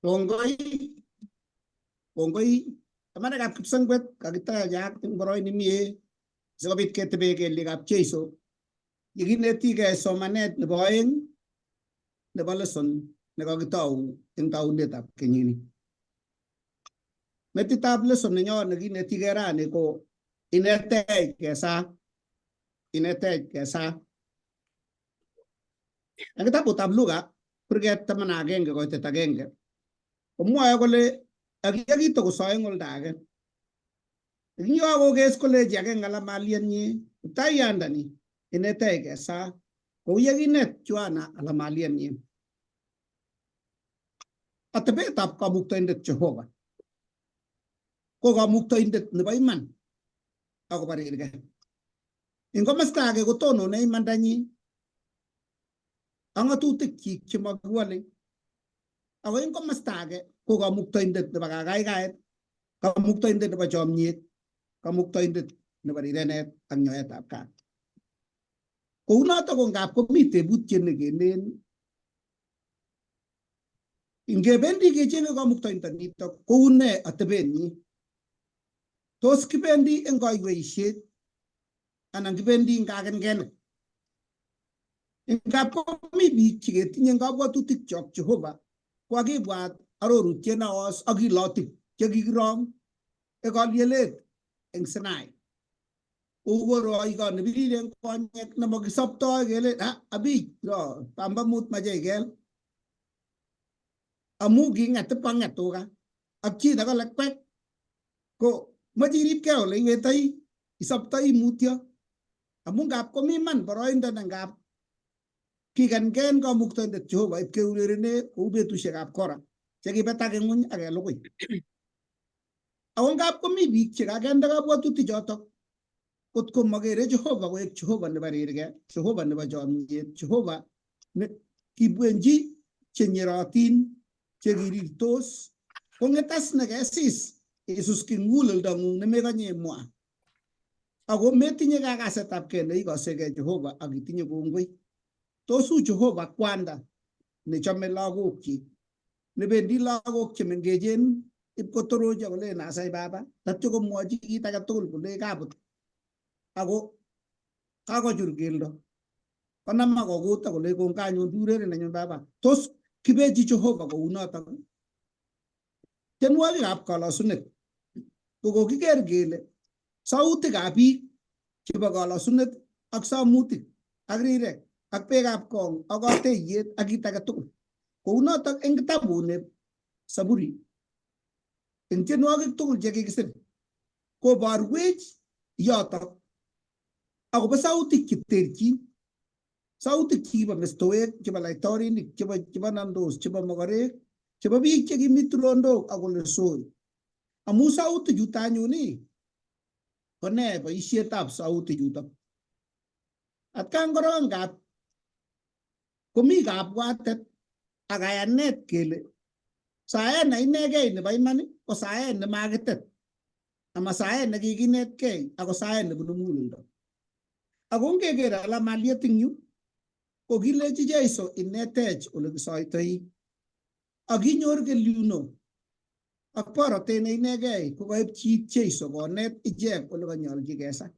Kongoi, kongoi, kamanikab Kipsengwet kakitachak eng boroin nemie sikobit ketebe kelyekab Jeiso yekinetigei somanet nebo oeng nebo lesson nekakitou eng taunetab kenyini. Metitab lesson nenyo nekinetigei rani ko inetech kesaa, inetech kesaa. Eng kitabutab Luka kurget 11 koitet 1 komwoe kole ak yekitokosoe eng olda age Kingokokes koleji agenge alamalienyi Kiptaiyandani inetech kesaa kou ye kinet Yohana alamalienyi. Atebetab Kamuktaindet Jehova ko Kamuktaindet nebo iman akobo rirge. Eng komasta age kotonone imandanyi ak ng'atutikyik chemakiwolei. Ako eng komasta age ko Kamuktaindet nebo kakaikaet, Kamuktaindet nebo chomyet, Kamuktaindet nebo rirenet ak nyoetab kat. Kounotok ko ngap komi tebutiet nekelen ngebendi kechenge Kamuktaindonitok koune atebenyi? Tos kibendi eng kaiweisiet anan kibendi eng kakenkenet? Ngap komi biik cheketinye eng kabwatutik chok Jehova kokakibwat arorutiet neos ak kilotik chekikirong eng kalyelet eng Sinai. Kou koroiko nebirir eng konyek nemakisoptoi kelen ah abich ro pambamut mache ikel amu king'et ipkong'et tuga ak chi nekale kwek ko moche iripkei ole iwetoi isoptoi mutyo amu ngap komi iman boroindo ne ngap kikenken Kamuktaindet Jehova ipkeurerene kou betusiekab Kora chekibetak eng ng'weny ak kelugui. Ako ngap komi biik chekakende kabwatutik chotok kot ko makere Jehova koek Jehova nebo rirge, Jehova nebo chomyet, Jehova ne kibwenji chenyerotin chekirirtos kong'etas nekesis isus kimuguleldong'ung nemekonye imwa. Ako metinye kakasetabkei neikosekei Jehova ak itinye kongoi. Tos u Jehova kwanda nechome lagokyik, nebendi lagok chemengechen ipkotorochi akolen asai baba, tatyo komwochi kit age tugul kolei kabut ako kakochur keldo konam akokut akolei kongoi anyun kiureren anyun baba. Tos kibechi Jehova kounotok? Tienwogikab kalosunet ko kokiker kele sautikab biik chebo kalosunet ak samutik ak rirek ak beekab kong ak kateiywet ak kit age tugul. Kounotok eng kitabut ne Saburi eng tienwogik tugul chekikisir koborwech yotok akobo sautik cheterchin, sautik chekibo mestowek, chebo laitorinik, chebo nandos, chebo mokorek, chebo biik chekimi tulondok ak ole soi. Amu sautik chuto anyun ii, ko nee boisietab sautik chutok? Atkan korok ngap komi kabwatet ak kayanet kele saet ne inegei nebo iman ko saet nemakitet ama saet nekikinetkei ako saet nebunu muguleldo. Ako ngeker alamaliet eng yu ko kilechi Jeiso inetech ole kisoitoi ak kinyor kelyuno ak borotet ne inegei kokaipchi Jeiso konet ichek ole kanyolchi kesa.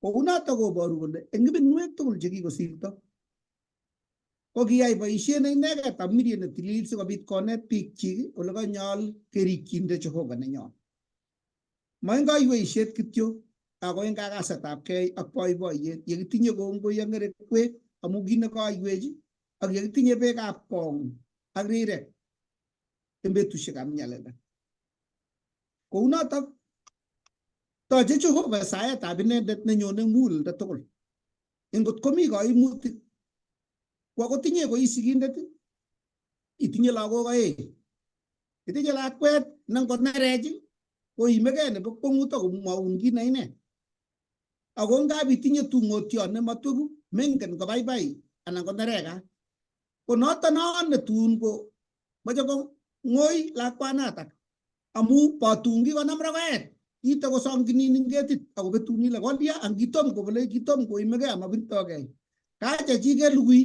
Kounotok koboru kole eng ibinwek tugul chekikosirto ko kiyai boisiet ne inegei Tamiriet ne tilil sikobit konet biikchik ole kanyol kerikyinde Jehova nenyon. Ma eng kaiweisiet kityo ako eng kakasetabkei ak boiboiyet yekitinye kongoi ak ngerekwek amu kit nekaiwech ak yekitinye beekab kong ak rirek eng betusiekab nyalilda. Kounotok toche Jehova saetab inendet nenyone eng muguleldo tugul. Ngot komi kaimutik ko akot inye koi sigindet itinye lagok oeng. Itinye lakwet ne ngonerech koimegei nebo kwongut akomwaun kit ne ine. Ako ngap itinye tungotiot nematweku mengen kobaibai anan konerekat. Ko noto non ne tun ko moche ko ng'oi lakwanatak amu batun kikonam rogoet ite kosonginin eng ketit akobetun ile kolya ang kitom kobole kitom koimegei amabirtogei. Kachechi kelugui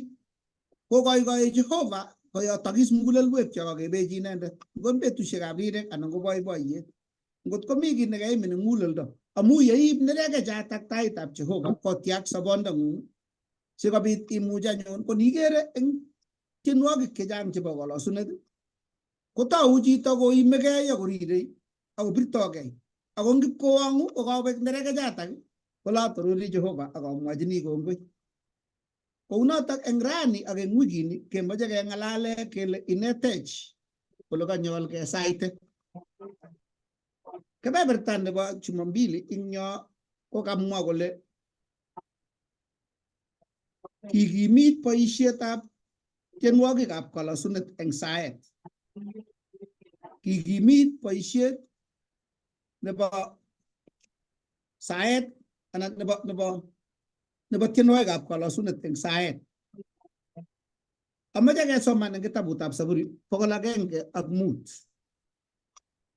kokoikoi Jehova Koyotokis mugulelwek chok akebechi inendet, ngo en betusiekab rirek anan ko boiboiyet. Ngot komi kit nekaimin eng muguleldo, amu yeib nerekechatak taitab Jehova kotyak sobondong'ung sikobit imuch anyun ko nikere eng tienwogik chechang chebo kolosunet kotou chito koimegei akorirei akobirtogei ako ngipkowong'u kokawek nerekechatak kole atorori Jehova akamwachini kongoi. Kounotok eng rani ak eng wikini kemoche keng'alale kele inetech kole kanyol kesaite. Kebeberta nebo Jumambili ing yo ko kamwa kole kikimit boisietab tienwogikab kolosunet eng saet. Kikimit boisiet nebo saet anan nebo tienwogikab kolosunet eng saet. Amoche kesoman eng kitabutab Saburi 105.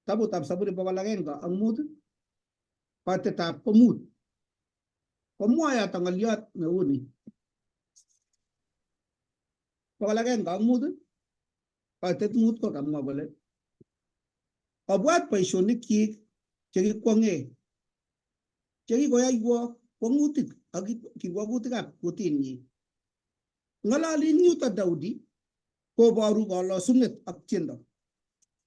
Kitabutab Saburi 105 koitetab 5. Komwoe yoto ng'oliot neu ni. 105 koitet 5 ko kamwa kole obwat boisionikyik chekikwong'e chekikoyoiwo kwong'utik ak kirwokutikab kutinyin. Ng'ololi eng yuto Daudi koboru kolosunet ak tiendo.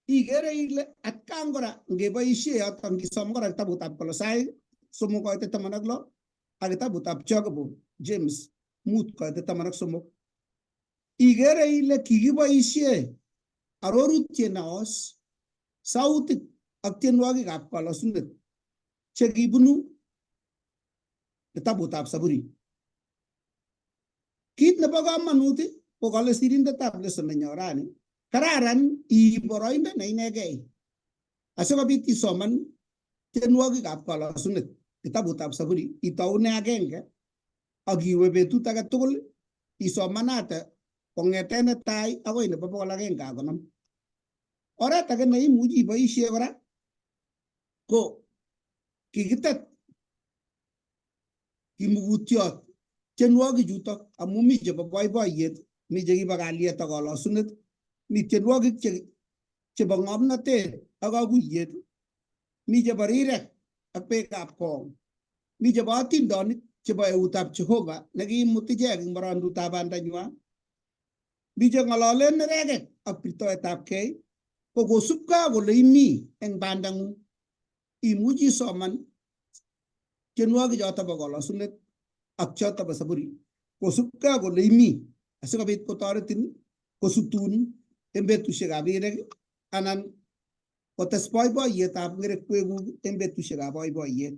Ikere ile atkan kora ngeboisie yoto ngisom kora kitabutab Kolosaik 3 koitet 16 ak kitabutab Jacobo James 5 koitet 13. Ikere ile kikiboisie arorutiet neos, sautik ak tienwogikab kolosunet chekibunu kitabutab Saburi. Kit nebo komonut ko kole sirindetab lesson nenyo rani, kararan iib boroindo ne inegei asikobit isoman tienwogikab kolosunet kitabutab Saburi itoune agenge ak iwe betut age tugul isomanate kong'eten netai akoi nebo 150. Oret age neimuchi iboisie kora ko kikitet kimugutiot tienwogik chutok amu mi chebo boiboiyet, mi chekibo kalyet ak kolosunet, mi tienwogik chebo ng'omnotet ak kakuyet, mi chebo rirek ak beekab kong, mi chebo atindonik chebo eutab Jehova nekiimut ichek eng morondutab bandanywa, mi cheng'ololen nerekek ak birtoetab kei, ko kosubkei ak ole imi eng bandang'ung imuchi isoman tienwogik choto bo kolosunet ak choto bo Saburi kosubkei ak ole imi asikobit kotoretin kosutun eng betusiekab rirek anan kotes boiboiyetab ngerekwekuk eng betusiekab boiboiyet.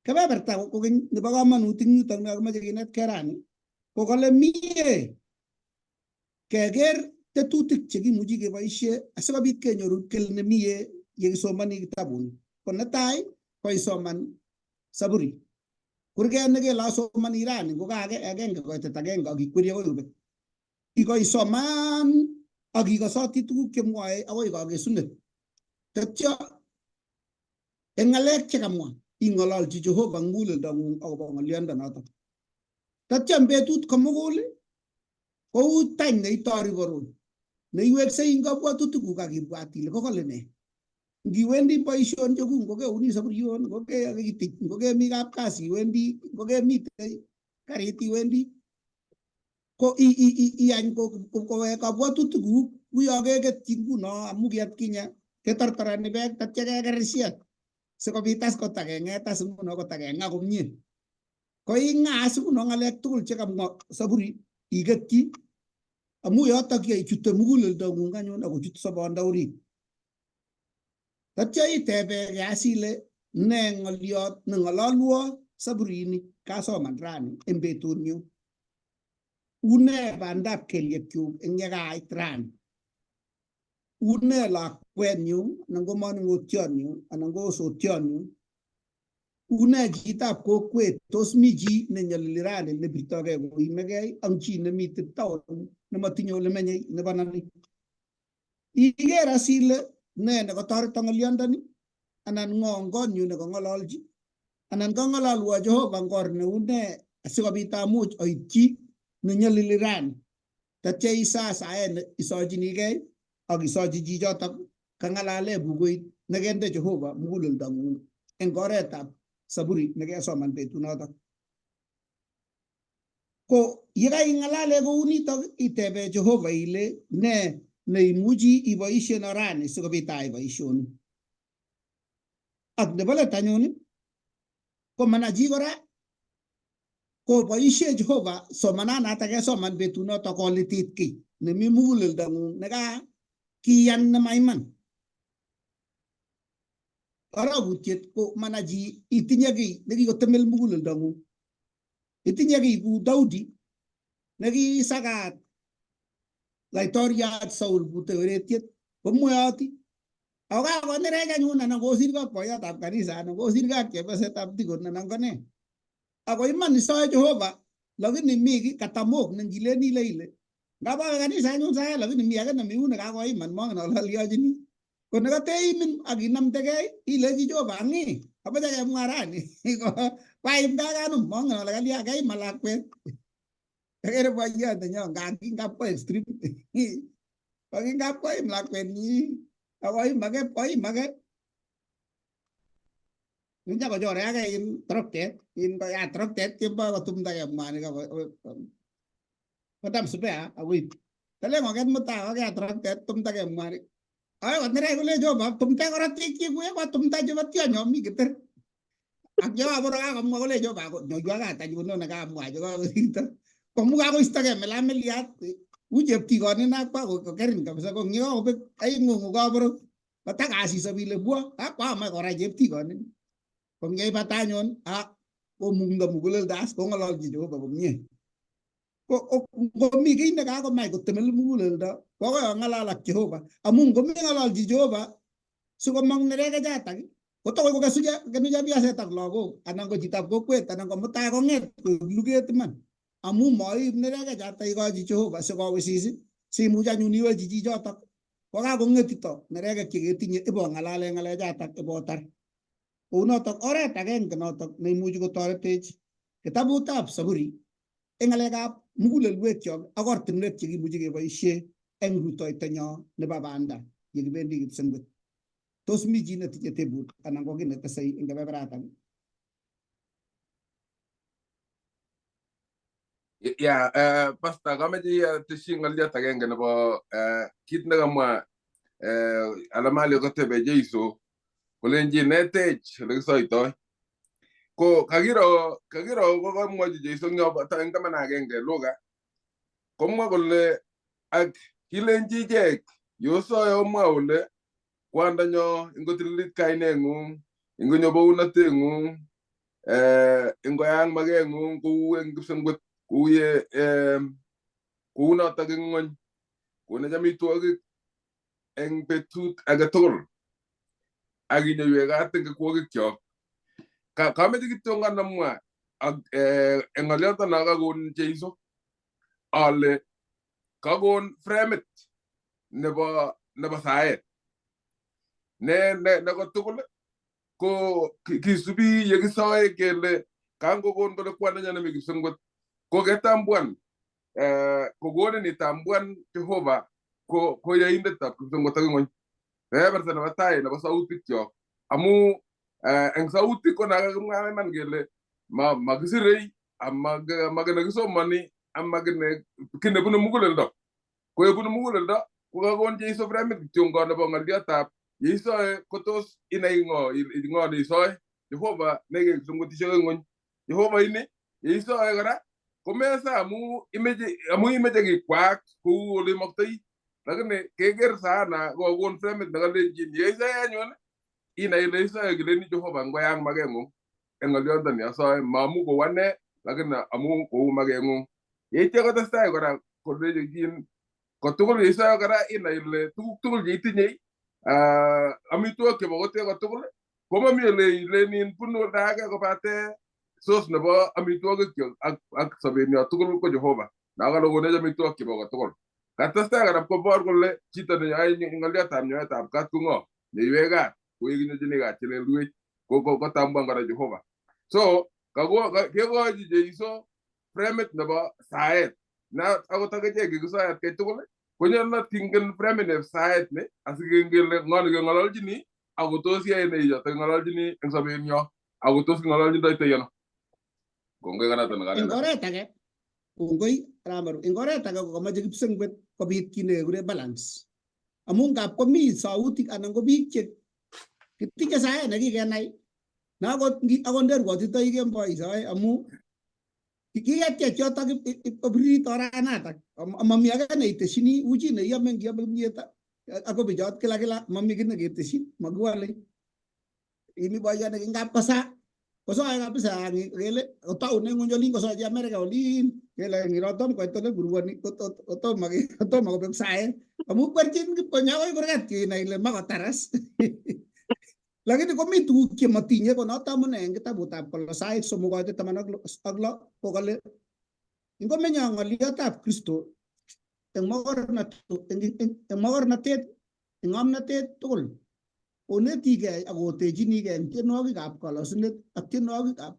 Kebeberta kokeny nebo komonut eng yutok nekakimoche kinetkei rani ko kole mie keker tetutik chekimuchi keboisie asikobit kenyoru kel nemie yekisomoni kitabuni. Ko netai ko isoman Saburi. Kurget nekele asomoni rani ko ka agenge koitet agenge ak ikweri akoi kobek. Ikoisoman ak ikosoti tuguk chemwoe akoi kakesunet. Tetyo eng ng'alek chekamwa ing'ololchi Jehova eng muguleldong'ung akobo ng'oliondonoto. Tatyo eng betut komugul kou tany neitori borwek neiweksei eng kabwatutikuk ak ibwat ile kokole nee. Ngiwendi boisionik chekuk ngokeuni saburion, ngokekitich, ngokemi kapkasi iwendi, ngokemitei karit iwendi, ko iyany kowek kabwatutikuk uyo keketyi nguno amu kiatkinye ketortoroni beek tatya keker siet sikobit as kotakeng'et as nguno kotakeng'a komie. Ko ing'aa nguno ng'alek tugul chekamwa Saburi iketyi amu yotok ye chute muguleldong'ung anyun akochut sobondo orit. Tatya itebekei as ile ne ng'oliot neng'ololwo Saburini kasoman rani eng betunyu. Une bandab kelyekyuk eng yekait rani. Une lakwenyu anan ko manung'otionyu anan ko osotionyu. Une chitab kokwet, tos mi chi nenyolili rani nebirtogei koimegei ak chi nemiten town nemotinye ole menyei nebo nani. Iker as ile ne nekotoreto ng'oliondoni anan ng'o eng konyu nekong'ololchi anan kong'ololwo Jehova eng or neu ne asikobit amuch aityi nenyolili rani. Tatya isaa saet ne isochinigei ak isochi chichotok kang'alale bukuit nekende Jehova muguleldang'ung eng oretab Saburi nekesoman betunotok. Ko yekaing'alale kounitok itebe Jehova ile ne neimuchi iboishen orani sikobit ayai boisioni. Ak nebo let anyun ko mana chi kora koboishe Jehova somananatak kesoman betunotok kolitit kiy nemi muguleldang'ung neka kiyan nemaiman. Arokutiet ko mana chi itinye kiy nekikotemel muguleldang'ung. Itinye kiy ku Daudi nekisakat laitoriat Saul kute oretiet komweoti ako kakonerech anyun anan kosirkei ak boiyotab kanisa anan kosirkei ak chepyosetab tikon anan ko nee. Ako iman isoe Jehova lakini mi kiy katamok ne ngilen ile ile ngap awe kanisa anyun saet lakini mi age nemi yun nekakoiman mongen ale alyochini. Ko nekateimin ak inamdegei ilechi Jehova ang'i amoche kemwa rani kwaimgei ak anum mongen ale kalya keima lakwet. Akere boiyot nenyo ngap ko extreme ko kingap koim lakwenyi akoim ake koim ake Inja kochore ake in toroktet in koyat toroktet kemboi kotumdakei mwanik kotam spare akoib talen konget mutai kokeyat toroktet tumdakei mwanik Ay konerech kole Jehova tumta korotik chik kuye kwatumta chebo tionyo mi kiter ak chekaboro kakomwa kole Jehova nyoiwa kat anyun no nekamwa chekakosirto komu kakoistogei melameliat u cheptikonin akwa kokerin kabisa ko ngikakobek aing'ung'u kaboro kotakasis ile bwo kakwamach kora cheptikonin ko ngeibata anyun komungdo muguleldo as kong'ololchi Jehova komie ko ngomi kiy nekakomach kotemel muguleldo ko akoi ong'alal ak Jehova amu ngomeng'ololchi Jehova sikomong nerekechatak kotokoi kokesu kenu chepyoset ak lagok anan ko chitab kokwet anan ko mutai kong'et koek luget iman amu moib nerekechatak ikochi Jehova sikowisis simuch anyun iwechi chichotok kokakong'etito nerekek cheketinye ibong'alale ng'alechatak ibotar. Kounotok oret agenge notok neimuchi kotoretech kitabutab Saburi eng ng'alekab mugulelwekyok ak ortinwek chekimuchi keboisie eng rutoitonyo nebo banda yekibendi kipsengwet. Tos mi chi netinye tebut anan ko kiy netesei eng kebeberatak? Ya, Pastor, kameche atesyi ng'olyot agenge nebo kit nekamwa Alamali kotebe Jeiso kolenji netech olekisoitoi. Ko kakiro kokamwochi Jeiso eng 11 Luka komwa kole ak kilenji ichek yosoe omwa ole kwandanyo ingotililit kaineng'ung ingonyo bounotengung ingoyaak makeng'ung kou eng kipsengwet kou ye kou notok eng ng'ony konech amitwogik eng betut age tugul ak inyoiwech kat eng kikwokikchok. Kameche kityongan amwa ak eng ng'olyotono kakon Jeiso ale kakon fremit nebo saet ne kotugul ko kisubi yekisoe kele kangokon kole kwandanyo nemi kipsengwet ko ketambuan kokonin itambuan Jehova ko yaindetab kipsengwet ak ng'ony. Kebeberta nebo tai nebo sautikyok amu eng sautik ko nakakimwa iman kele makisirei ama kiy nekisomoni ama kiy nebunu muguleldo. Ko yebunu muguleldo ko kakon Jeiso fremit kityongon nebo ng'olyotab yeisoe kotos inai ng'o neisoe Jehova nekee kipsengwetishek eng ng'ony. Jehova ini yeisoe kora komesa amu imeche kikwaak kou ole imoktoi lakini keker sana kokon fremit nekalenjin yeisoe anyun inai ile isoe kileni Jehova ngoyaak makeng'ung eng ng'olyondoni asoe maamu kou ane lakini amu kou makeng'ung. Yeityo kotestai kora kolechin kotugul yeisoe kora inai ile tuguk tugul cheitinyei amitwogik chebo kote kotugul komami ole ilenin bunu olda age kobate source nebo amitwogik ak sobenyo tugul ko Jehova nakale konech amitwogik chebo kotugul. Katestai kora kobor kole chito neyoe ng'olyotab nyoetab kat ko ng'o neiwech kat koikinyochini kat chelelwech kotambuan kora Jehova. So kekochi Jeiso fremit nebo saet Na akot akichek kikisoe atkai tugul konyolunot kingen framing saet ni asikengen kele ng'o nekeng'ololchini ako tos yae ne chichoto king'ololchini eng sobenyo ako tos king'ololchindoitoi ano. Kongoi konoto Eng oret age, kongoi Ramaru, eng oret age kokamoche kipsengwet kobit kit nekekure balance. Amu ngap komi sautik anan ko biik che kitinye saet nekikenai na akot akot nderwotitoi kemboi isoe amu kiketyech yotok kobirit oranatak mami age neiteshini u chi neiome ngiome kimyet ak kobichot kila kila mami kit neketeshin makiwole. Kimi boyot nekingap kosa kosoe kabisa kele kotaune ng'weny olin kosochi Amerika olin kele ngiro tom koit ole burwoni kotomo kotomo kobek saet amu kwerchin kipkonyo akoi kurgat inai ile makotaras. Lakini komi tuguk chemotinye ko noto amune eng kitabutab Kolosaik 3:16 ko kale ingomenyo ng'oliotab Kristo eng mogornotet eng ng'omnotet tugul onetigei ak otechinigei eng tienwogikab kalosunet ak tienwogikab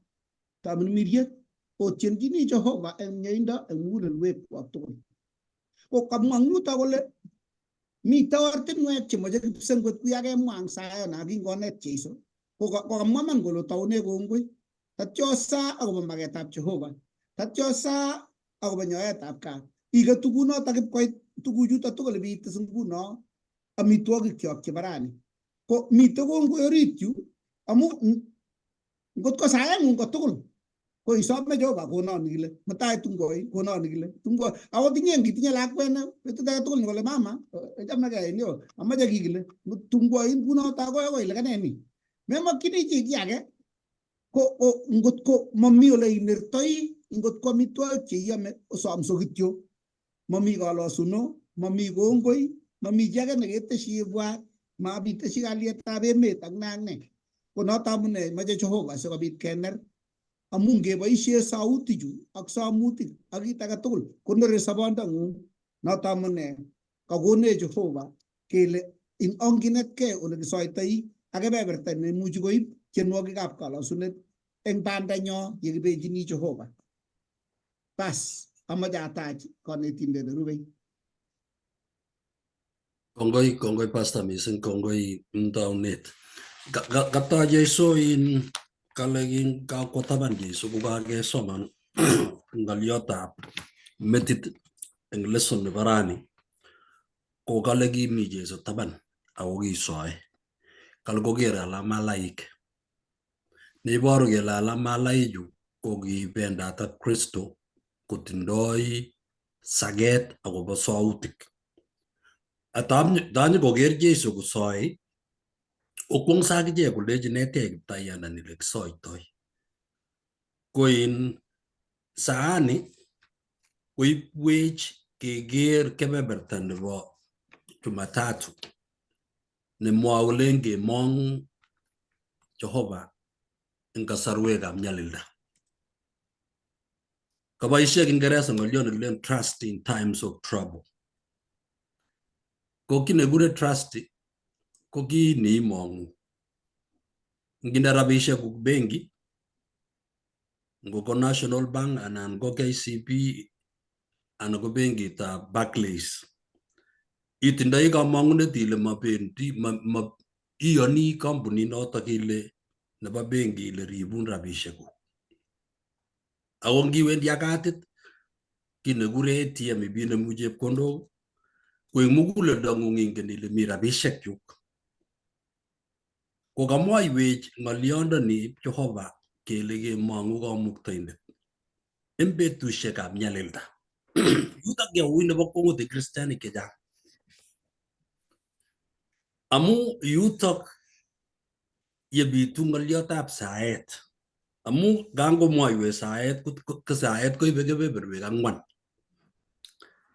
tamirmiriet otienjini Jehova eng mieindo eng mugulelwekwok tugul. Ko kamwa eng yuto kole mitei ortinwek chemoche kipsengwet kuyakemwa eng saena kingonet Jeiso ko kamwa man kole otoune kongoi tatyo saa akobo maketab Jehova tatyo saa akobo nyoetab kat iket tugunotok ipkoit tuguchuto tugul ibites nguno amitwogik kyok chebo rani. Ko mitei kongoi orit yu amu ngot ko saeng'ung kotugul ko isome Jehova konon kile mutai tungoi konon kile tungoi akot inye ngitinye lakwet ne betut age tugul kole mama chamegei ndio amache ki kile tungoi ngunoto akoi akoi ile kane ni memokyini chi ki age ko ngot ko mami ole inertoi ngot ko amitwogik cheiome osomso kityo mami kalosuno mami kongoi mami chi age neketeshi ibwat mabiteshi kalyetab emet ak ne ak ne. Ko noto amune moche Jehova sikobit kener amu ngeboishe sautichu ak samutik ak kit age tugul konere sobondong'ung. Noto amune kakonech Jehova kele onginetkei ole kisoitoi ak kebeberta neimuchi koib tienwogikab kalosunet eng bandanyo yekibenchini Jehova. Bas, amache atach konetindet nerubei. Kongoi, kongoi pastor missing, kongoi taunet. Kata Jesu in kale kin kakwo taban Jesu kokakesoman ng'oliotab metit eng lesson nebo rani ko kale kimi Jesu taban ako kisoe. Kale koker alamalaik. Neiboru kele alamalaichu ko kibendat ak Kristo kotindoi saket akobo sautik. Tanyi koker Jesu kosoe kokwong'so akichek kolechi netech kiptayandani ile kisoitoi. Ko in saani koibwech keker kebeberta nebo Jumatatu nemwoe kolen kemong Jehova eng kasarwekab nyalilda. Kaboishe Kiingereza ng'oliot nekilen trust in times of trouble. Ko kiy nekure trust ko kiy neimong'u. Nginde rabishekuk benki, ngo ko National Bank anan ko KCB anan ko benkitab Barclays. Itindoi kamong'unet ile mabendi ma, iyoni kampunit notok ile nebo benki ile ribun rabishekuk. Ako ngiwendi ak katit, kiy nekure ATM ibinemu chepkondok, ko eng muguleldong'ung ingen ile mi rabishek chuk. Ko kamwoiwech ng'oliondoni Jehova kele kemong'u kamuktaindet eng betusiekab nyalilda. Yutok ye ui nebo kwongut eng kristianik chechang. Amu yutok yebitu ng'oliotab saet. Amu kangomwoiwech saet ko saet koibe kebeberwek ang'wan.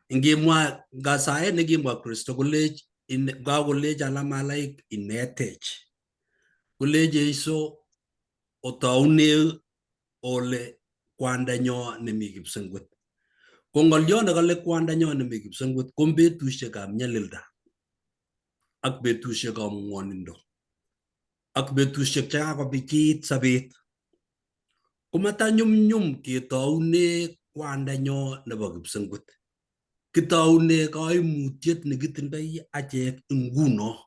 Ingimwa nga saet nekimwa Kristo kolech kakolech alamalaik inetech. Kolech Jesu otoune ole kwandanyo nemi kipsengwet. Ko ng'oliot nekale kwandanyo nemi kipsengwet ko betusiekab nyalilda ak betusiekab ng'wonindo ak betusiek chekakobichit sobet. Komatanyumnyum ketoune kwandanyo nebo Kipsengwet. Kitoune kaimutiet nekitindoi achek nguno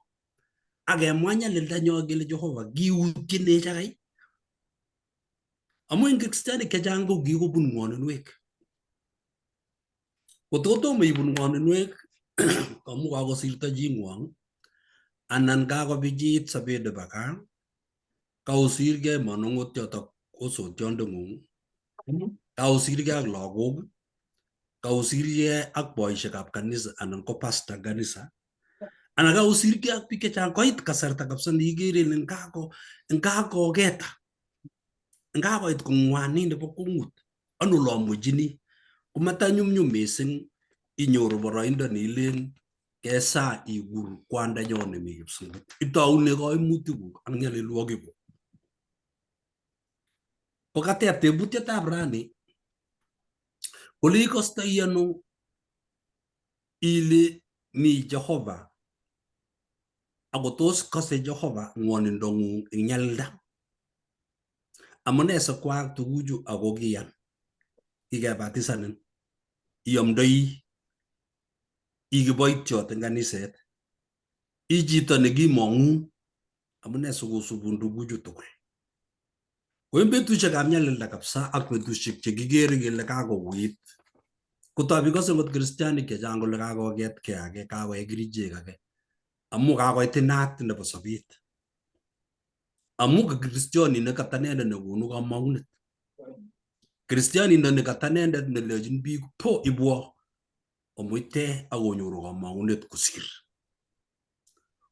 ak kemwa nyalildanyo kele Jehova kiutyenech akai amu eng kristianik chechang ko kikobun ngwoninwek. Kot kotomo ibun ngwoninwek amu kakosirto chingwong anan kakopichit sobet nebo gaa, kaosirgei manong'otiot ak osotiondeng'ung, kaosirgei ak lagok, kaosirgei ak boisiekab kanisa anan ko pastor kanisa, anan kaosirgei ak biik chechang, koit kasarta kabisa neikere ile ngakoketa, ngakoit kong'wanit nebo kwong'ut, ano ole amwechini? Komatanyumnyum mising inyoru boroindo neilen kesaa ikur kwandanyo nemi Kipsengwet. Itoune kaimutikuk ak nyalilwogikuk. Ko kateb tebutietab rani kole ikostoi ano ile mi Jehova ako tos kose Jehova ng'wonindong'ung eng nyalilda? Amune sikwaak tuguchu ako kiyan kikebatisanin iamdoi i kiboitiot eng kaniset i chito nekimong'u amune sikosubun tuguchu tugul? Ko en betusiekab nyalilda kabisa ak betusiek chekikere kele kakouit kotob ikose ngot kristianik chechang kole kakoketkei age kakoe kerichek age amu kakoit inat nebo sobet amu kristioni nekata inendet nekonu kamong'unet kristionindo nekata inendet nelechin biik po ibwo omuite ak onyoru kamong'unet kosir.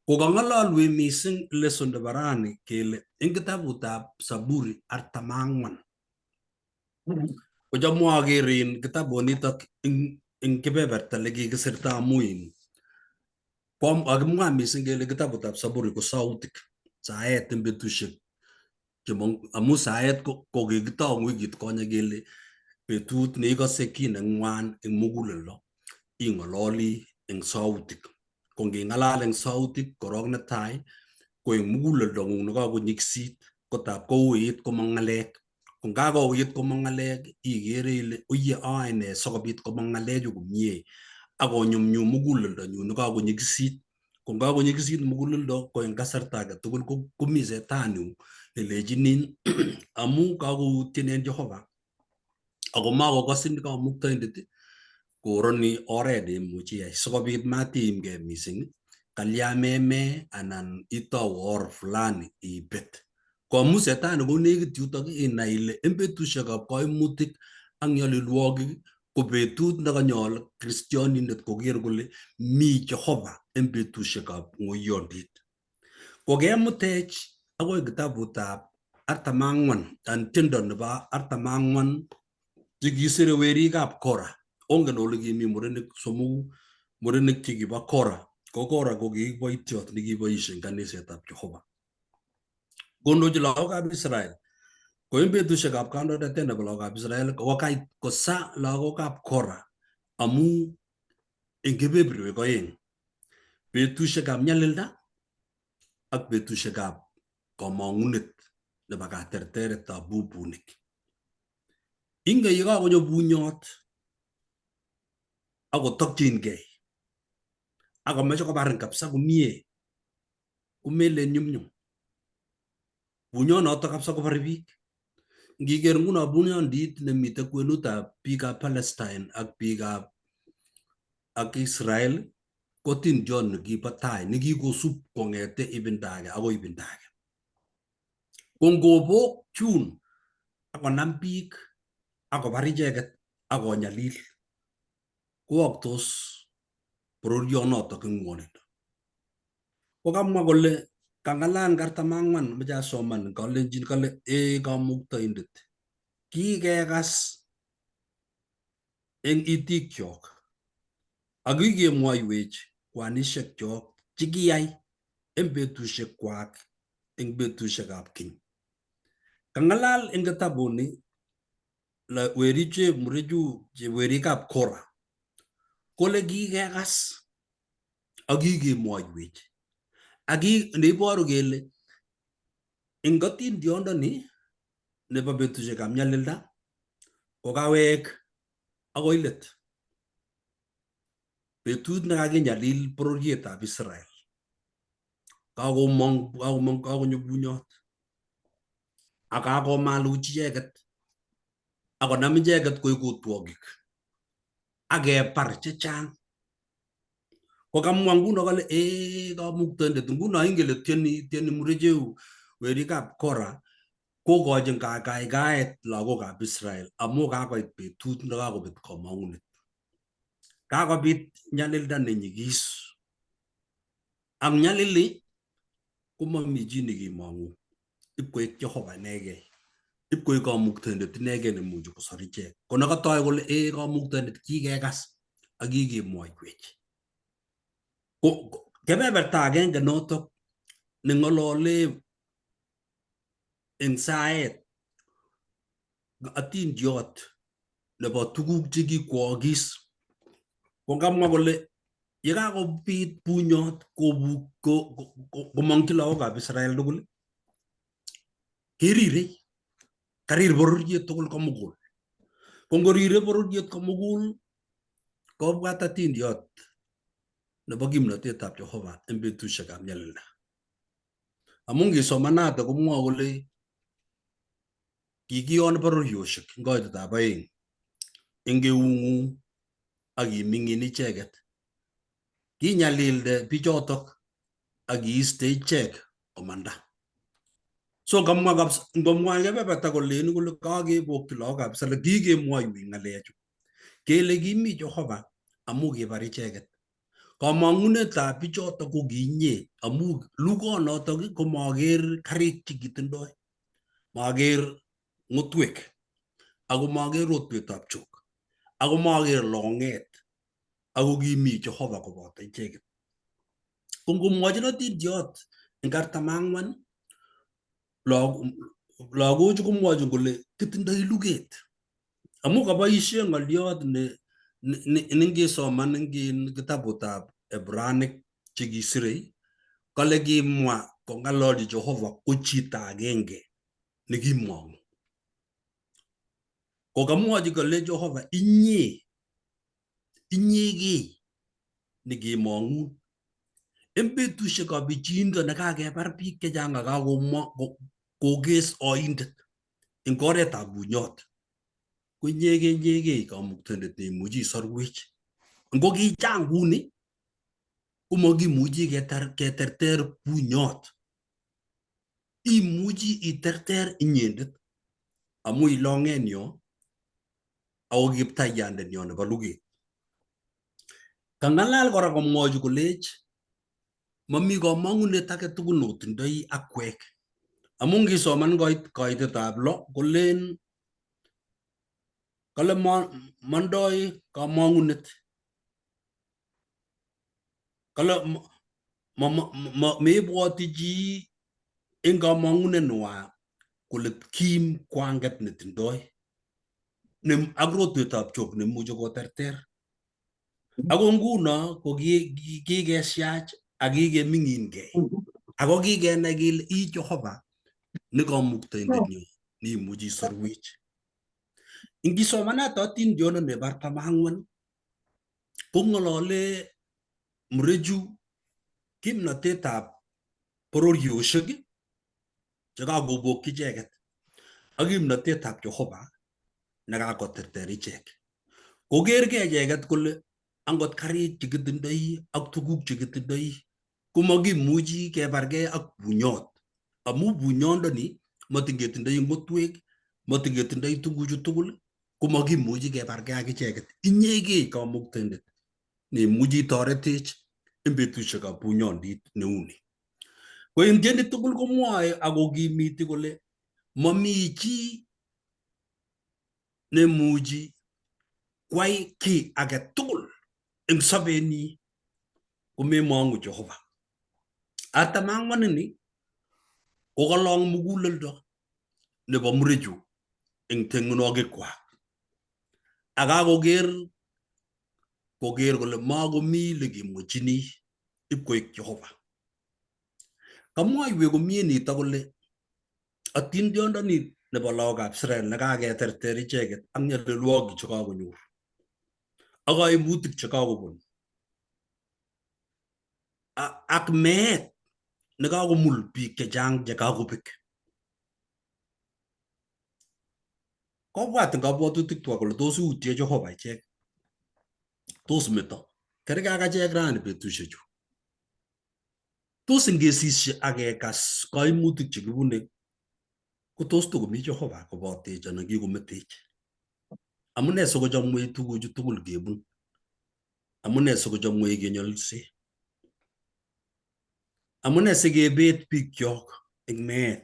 Kokang'ololwech mising lesson nebo rani kele eng kitabutab Saburi 44 kocham aker in kitabunitok eng kebeberta lekikisirta amu in kakimwa mising kele kitabutab Saburi ko sautik saet eng betusiek amu saet ko kikitou eng wikit konye kele betut neikose kiy neng'wan eng muguleldo ing'ololi eng sautik. Ko nging'alal eng sautik korok netai ko eng muguleldong'ung nekakonyikisit kotab kouit komong ng'alek. Ko ngakouit komong ng'alek ikere ile uye aae nee sikobit komong ng'alechu komie akonyumnyum muguleldonyu nekakonyikisit. Ko ngakonyikisit muguleldo ko eng kasarta age tugul komi setani nelechinin amu kakoutyen en Jehova ako makokosin kamuktaindet koroni oret neimuchi iyai sikobit matiimgei mising kalya meme anan itou or fulani ibet. Ko amu setani konekit yutok inai ile eng betusiekab kaimutik ak nyalilwogik ko betut nekanyol kristionindet koker kole mi Jehova eng betusiekab ng'oiyondit. Ko kemutech akoi kitabutab 44 an tiendo nebo 44 chekisire werikab Kora. Ongen ole kimi murenik somoku, murenik chekibo Kora. Ko Kora ko kiboitiot nekiboisie eng kanisetab Jehova. Kondochi lagokab Israel. Ko eng betusiekab kandoinatet nebo lagokab Israel ko kait kosa lagokab Kora amu eng kebeberwek oeng, betusiekab nyalilda ak betusiekab komong'unet nebo katerteretab bubunik. Ingen ye kakonyo bunyot akotokchingei akomeche kobarin kabisa komie komelen nyumnyum. Bunyonoto kabisa kobore biik. Ngiker nguno bunyondit nemite kwenutab biikab Palestine ak biikab ak Israel ko tindiot nekibo tai nekikosub kong'ete ibinda age akoi ibinda age. Ko ngobok chun akonam biik akobar icheket akonyalil kowoktos bororionotok eng ng'wonindo. Ko kamwa kole kang'alal 44 meche asoman kalenjin kale ee kamuktaindet kikekas eng itikyok ak kikemwoiwech kwanishekchok chekiyai eng betushekwak eng betushekab keny. Kang'alal eng kitabuni weriche murechu werikab Kora kole kikekas ak kikemwoiwech ak neiboru kele eng kotindiondoni nebo betusiekab nyalilda kokawek Akoi let, betut nekakinyalil bororietab Israel, kakomong kakomong kakonyo bunyot ak kakomaluch icheket akonam icheket koik otwogik ak kebar chechang. Ko kamwa nguno kole ee kamuktaindet nguno ingen ile tieni tieni murecheu werikab Kora kokochin kagaikaet lagokab Israel amu kakoit betut nekakobet komong'unet. Kakobit nyalilda nenyigis. Ak nyalili komomi chi nekimong'u ipkoik Jehova inegei. Ipkoik kamuktaindet inegei nemuchi kosor ichek. Ko nekatoi kole ee kamuktaindet kikekas ak kikemwoiwech. Ko kebeberta agenge notok neng'olole eng saet atindiot nebo tuguk chekikwookis. Ko kamwa kole yekakobit bunyot komong'chi lagokab Israel tugul kerirei, karir bororiet tugul komugul. Ko ngorire bororiet komugul kobwat atindiot nebo kimnotetab Jehova eng betusiekab nyalilda. Amu ngisomanate komwoe kole kikiyon bororiosiek eng koitetab oeng eng eung'ung ak iming'in icheket. Kinyalilde bichotok ak iiste ichek komanda. So kamwa kabisa ngomwa kebeberta kolen kole kakebokyi lagokab Israel kikemwoiwech ng'alechu kele kimi Jehova amu kibar icheket. Kamong'unetab bichotok ko kinye amu lugonotok komaker karik chekitindoi, maker ng'otwek ako maker rotwetab chok ako maker long'et ako kimi Jehova koboto icheket. Ko ngomwochin otindiot eng 44 lagochu komwochin kole kitindoi luget amu kaboishe ng'oliot ne nengesoman eng kitabutab Ebranik chekisirei kole kimwa kong'ololchi Jehova ko chito agenge nekimong'u. Ko kamwochi kole Jehova inye inyegei nekemong'un eng betusiekab bichindo nekakebar biik chechang ak kakomwa kokes oindet eng oretab bunyot ko inyegei inyegei kamuktaindet neimuchi isorwech. Ngo kichang kuni komakimuchi keterter bunyot, imuchi iterter inyendet amu ilong'enyo ako kiptaiyandenyo nebo luget. Kang'alal kora komwochi kolech mami komong'unet age tugul notindoi akwek amu ngisoman koitetab lo kolen kale mondoi komong'unet kale mebwoti chi eng komong'unet nwa kole kim kwanget netindoi ak rotwetab chok nemuchi koterter. Ako nguno ko kikesiach ak kikeming'inkei ako kikenai kele i Jehova ne kamuktaindenyo neimuchi isorwech. Ingisomanat atindiondoni nebo 44 kong'olole murechu kimnotetab bororiosiek chekakobokyi icheket ak kimnotetab Jehova nekakoterter ichek. Kokergei icheket kole angot karik chekitindoi ak tuguk chekitindoi komakimuchi kebargei ak bunyot amu bunyondoni matin ketindoi ng'otwek, matin ketindoi tuguchu tugul komakimuchi kebargei ak icheket. Inyegei kamuktaindet neimuchi itoretech eng betusiekab bunyondit neu ni. Ko eng tieni tugul komwoe akokimiti kole mami chi nemuchi kwai kiy age tugul eng sobenyi komemong'u Jehova. 44 ini kokalong muguleldo nebo murechu eng teng'unwokikwak ak kakoker koker kole makomi lekemwechini ipkoik Jehova. Kamwoiwech komie nito kole atindiondoni nebo lagokab Israel nekaketerter icheket ak nyalilwogik chekakonyor. Ak kaimutik chekakobun ak meet nekakomul biik chechang chekakobek. Kobwat eng kabwatutik twak kole tos utye Jehova ichek, tos meto. Kergei ak achek rani betushechu. Tos ingesisye ak kekas kaimutik chekibune ko tos tokomi Jehova kobotech anan kikometech? Amune sikochomwech tuguchu tugul kebun? Amune sikochomwech kenyolse? Amune sikebet bikyok eng meet?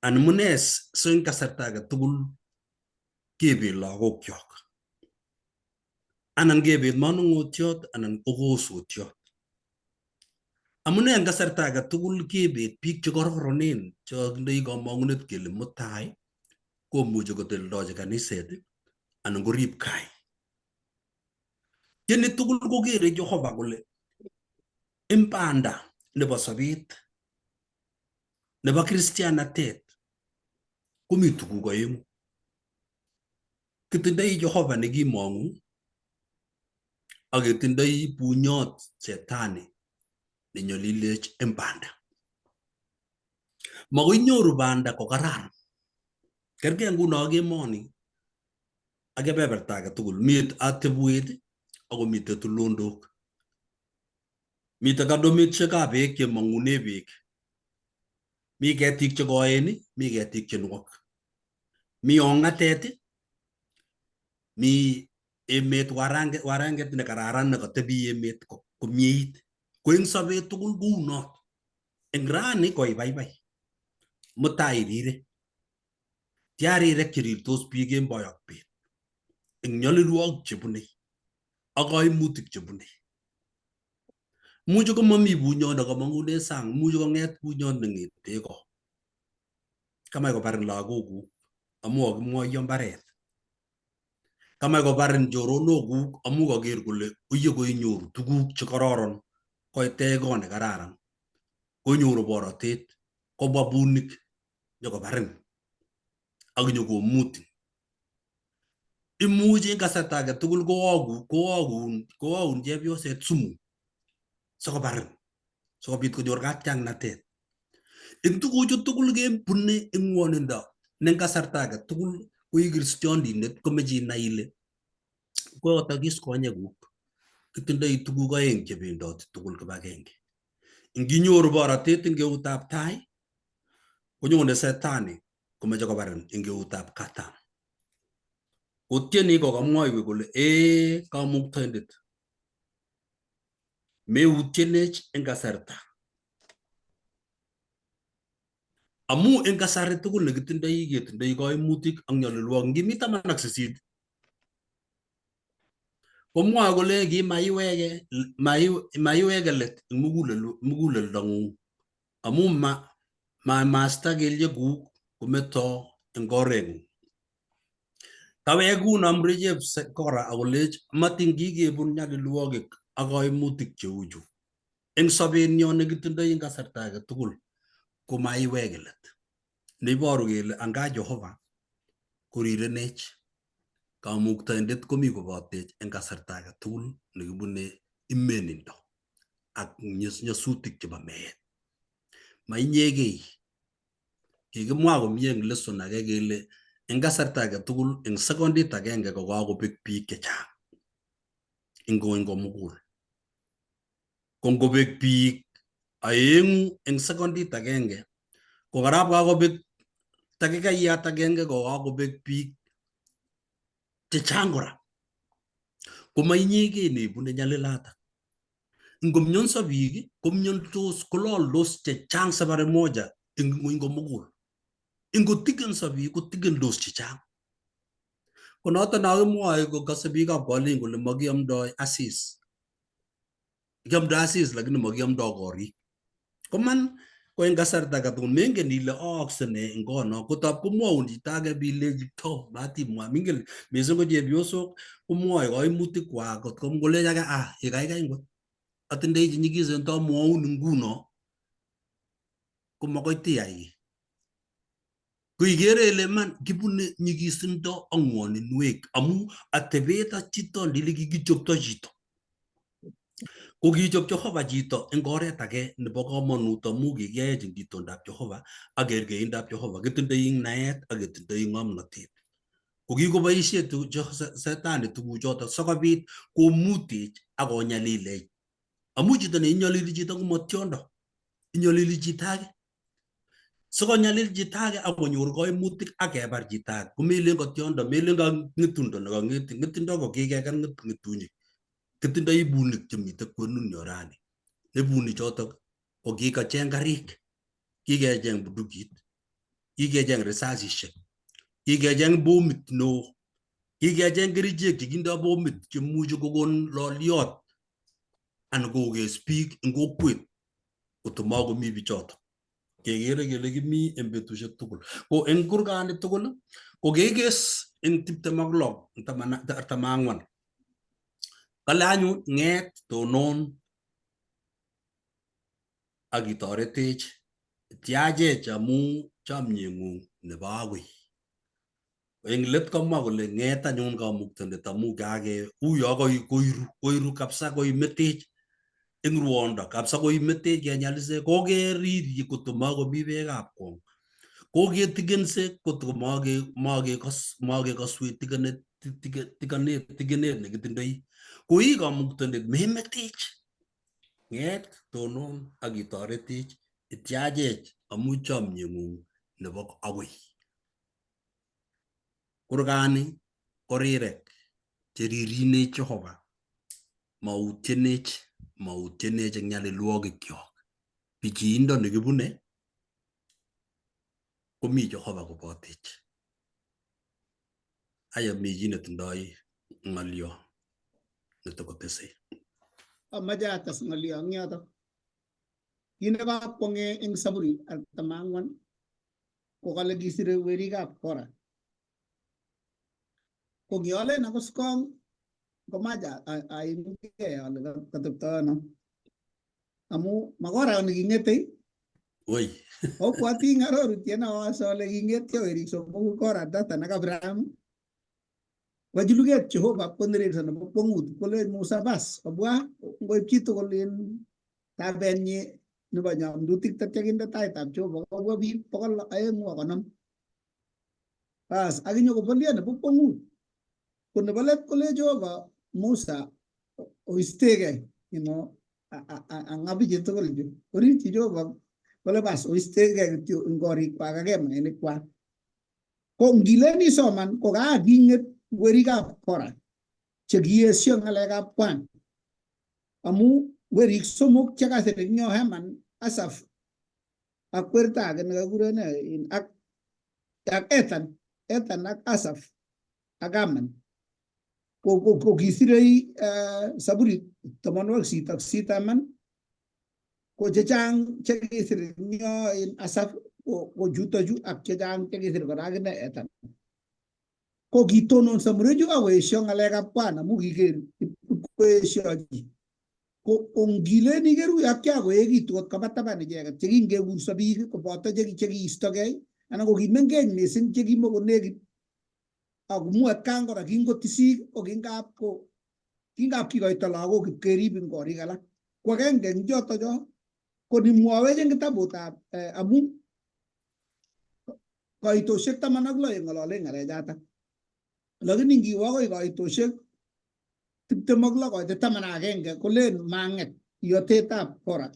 Amune si eng kasarta age tugul kebet lagokyok anan kebet manung'otiot anan ko kosotiot? Amune eng kasarta age tugul kebet biik che kororonen che kakindoi kamang'unet kele mutai komuchi koteleldochi kaniset anan korib kai. Tieni tugul kokere Jehova kole eng banda nebo sobet nebo kristianatet komi tuguk oeng'u. Kitindoi Jehova nekimong'u ak ketindoi bunyot Shetani nenyolilech eng banda. Makoi inyoru banda kokararan. Kergei nguno ak emoni ak kebeberta age tugul, mi atebwet ako mitei tulondok. Mitei kadomitshekab beek chemong'une beek. Mi ketik chekoen, mi ketik chenwok. Mi ong'atet, mi emet waranget, waranget nekararan nekatebi emet komieit. Ko eng sobet tugul kounot. Eng rani ko ibaibai, mutai irire. Tia rirek cherirtos biik kemboi ak bet eng nyalilwogik chebunei ak kaimutik chebunei. Imuchi komami bunyot nekamang'une sang, imuchi kong'et bunyot neng'ete ko kamach kobarin lagokuk amu kakimwoiyo mbaret. Kamach kobarin choronokuk amu kaker kole uye koinyoru tuguk chekororon, koitech kot nekararan, koinyoru borotet, kobwa bunik nyokobarin ak nyokomutin. Imuchi eng kasarta age tugul kowogun chepyoset sumu sikobarin sikobit konyor katiaknatet. Eng tuguchu tugul kebune eng ng'wonindo ne eng kasarta age tugul ko i kristiondinet komeche inai ile koyotokis konyekuk. Kitindoi tuguk oeng chebendoti tugul kibagenge. Nginyoru borotet eng eutab tai konyone setani komeche kobarin eng eutab katam. Kotieni kokamwoiwech kole ee kamuktaindet meutyenech eng kasarta amu eng kasari tugul nekitindoi ketindoi kaimutik ak nyalilwogik. Ngimi 18 komwoe kole kimaiweke maiweke let eng muguleldong'ung amu mamasta kelyekuk kometo eng oreng'ung. Kawekun amri Kora akolech matin kikebun nyalilwogik ak kaimutik cheuchu eng sobenyo nekitindoi eng kasarta age tugul komaiweke let. Neiboru kele anga Jehova korirenech kamuktaindet komi kobotech eng kasarta age tugul nekibune imenindo ak nyasutik chebo meet. Mainyegei. Kikimwa komie eng lesson age kele eng kasarta age tugul eng sekondit agenge kokakobek biik chechang eng ngwony komugul. Ko ngobek biik aeng'u eng sekondit agenge ko karab kakobek takikaiyat agenge kokakobek biik chechang kora. Komainyegei neibune nyalilatak. Ngomyonso biik komyondos kololdos chechang safari moja eng ngwony komugul. Ngotikenso biik kotikendos chechang. Ko noto no kimwoe kokase biikab Kalenjin kole makiamdoi asis. Kiamdoi asis lakini makiamdoi korik. Koman ko eng kasarta age tugul mengen ile aakse ne eng kono kotab komwoun chito age bilechi to matimwa mingen mising ko chepyosok komwoe kaimutik kwak kot kolech age ah ikaikai ngot atindoi chenyikisen tomwoun nguno komakoi tiyai kiy. Ko ikere ile iman kibune nyikisindo ak ngwoninwek amu atebet ak chito ile kikichopto chito. Ko kichop Jehova chito eng oret age nebo komonut amu kikiyaech eng itondab Jehova ak kerkeindab Jehova. Kitindoi naet ak ketindoi ng'omnotet. Ko kikoboisie Setani tuguchoto sikobit komutech ak konyalilech. Amu chito neinyolili chito ko motiondo, inyolili chito age. Sikonyalil chito age ak konyor koimutik ak kebar chito age. Komelen ko tiondo, melen ka ng'etundo ne kang'etin, ng'etundo ko kikeker ng'etunyik. Kitindoi bunik chemiten kwenunyo rani. Ne bunik chotok ko kikacheng karik, kikecheng bundukit, kikecheng risasishek, kikecheng bomit neo, kikecheng kerichek chekindo bomit chemuchi kokon loliot anan kokes biik eng kokwet kotomakomi bichotok. Kekere kele kimi eng betusiek tugul. Ko eng kurgani tugul ko kekes eng 26 44. Kale anyun ng'et tonon ak itoretech tyachech amu chomyeng'ung nebo agoi. Eng let komwa kole ng'et anyun kamuktaindet amu kake uyo koiru koiru kabisa koimetech eng ruondo kabisa koimetech kenyalise kokeriri kotomakomi beekab kong koketikense kotomakekoswech tikenet tigenet nekitindoi koi kamuktaindet memetech ng'et tonon ak itoretech ityachech amu chomyeng'ung nebo agoi. Kurgani ko rirek cheririnech Jehova, mautyenech, mautyenech eng nyalilwogikyok. Pichiindo nekibune komi Jehova kobotech. Aya mi chi netindoi ng'olyo netokotesei. Amache ates ng'olyo eng yoto. Kit nekakwong'e eng Saburi 44 ko kale kisire werikab Kora. Ko kiolen akos kong komach aimgei ale katepto ano. Amu makora niking'ete Woi. Obwoti eng arorutiet neoose ale king'etyo werik somoku Kora, Dathan ak Abiram. Kochuluket Jehova konerekso nebo kwong'ut kolech Musa bas obwa ngoib chitugul in tabenyi nebo nyamdutik tatya kinde taitab Jehova kobwa biik 250. Bas ak inyokobolyo nebo kwong'ut. Ko nebo let kolech Jehova Musa oistegei ang'a bichu tugul chu. Korirchi Jehova kole bas oistegei kityo eng korikwak ak hemainikwak. Ko ngilen isoman ko kaking'et werikab Kora chekiesio ng'alekab Kwan. Amu werik somok chekasir eng yo Heman, Asaph ak werto age nekakure ne ak ak Ethan, Ethan ak Asaph ak Haman ko ko ko kisirei Saburi 88 Haman ko chechang chekisir eng yo in Asaph ko chuto chu ak chechang chekisir kora akine Ethan. Ko kitononso murechu ak koesio ng'alekab Kwan amu kiker koesiochi. Ko ngilen iker uyo kyakoekitu kot koba taban icheket chekingekurso biik koboto chekiistogei anan ko kimengech missing chekimokonekit. Ako mu atkan kora kingotisik ko kingap ko kingap kikoito lagok ipkerib eng korik alak. Ko agenge eng choto cho ko nimwowech eng kitabutab amu kaitosiek 16 ng'ololen ng'alechatak. Lakini ngiwe akoi kaitosiek 26 koite 11 kolen mang'et iotetab Kora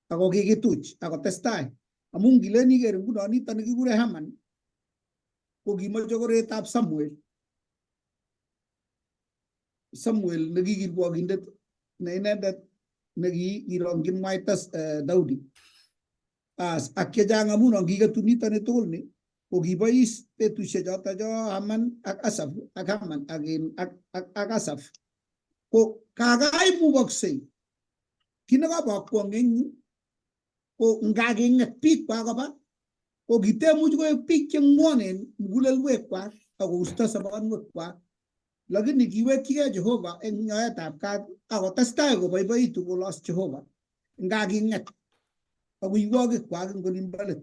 ako kikituch akotestai amu ngilen iker nguno nito nikikure Haman ko kimoche koretab Samuel. Samuel neki kirwokindet ne inendet nekirongyin mwaita Daudi. As ak chechang amun angiketu nito ni tugul ni ko kibois betusiek choto cho Haman ak Asaph ak Haman ak ak ak, ak Asaph ko kakaimukoksei kit nekabokwong eng yu ko ngaking'et biik kwak koba ko kitemuch koek biik che ng'wonen mugulelwekwak ak kousto sobonwekwak lakini kiwekchigei Jehova eng nyoetab kat akotestai koboiboitu kolos Jehova ngaking'et ak uiwokikwak eng olimbo let.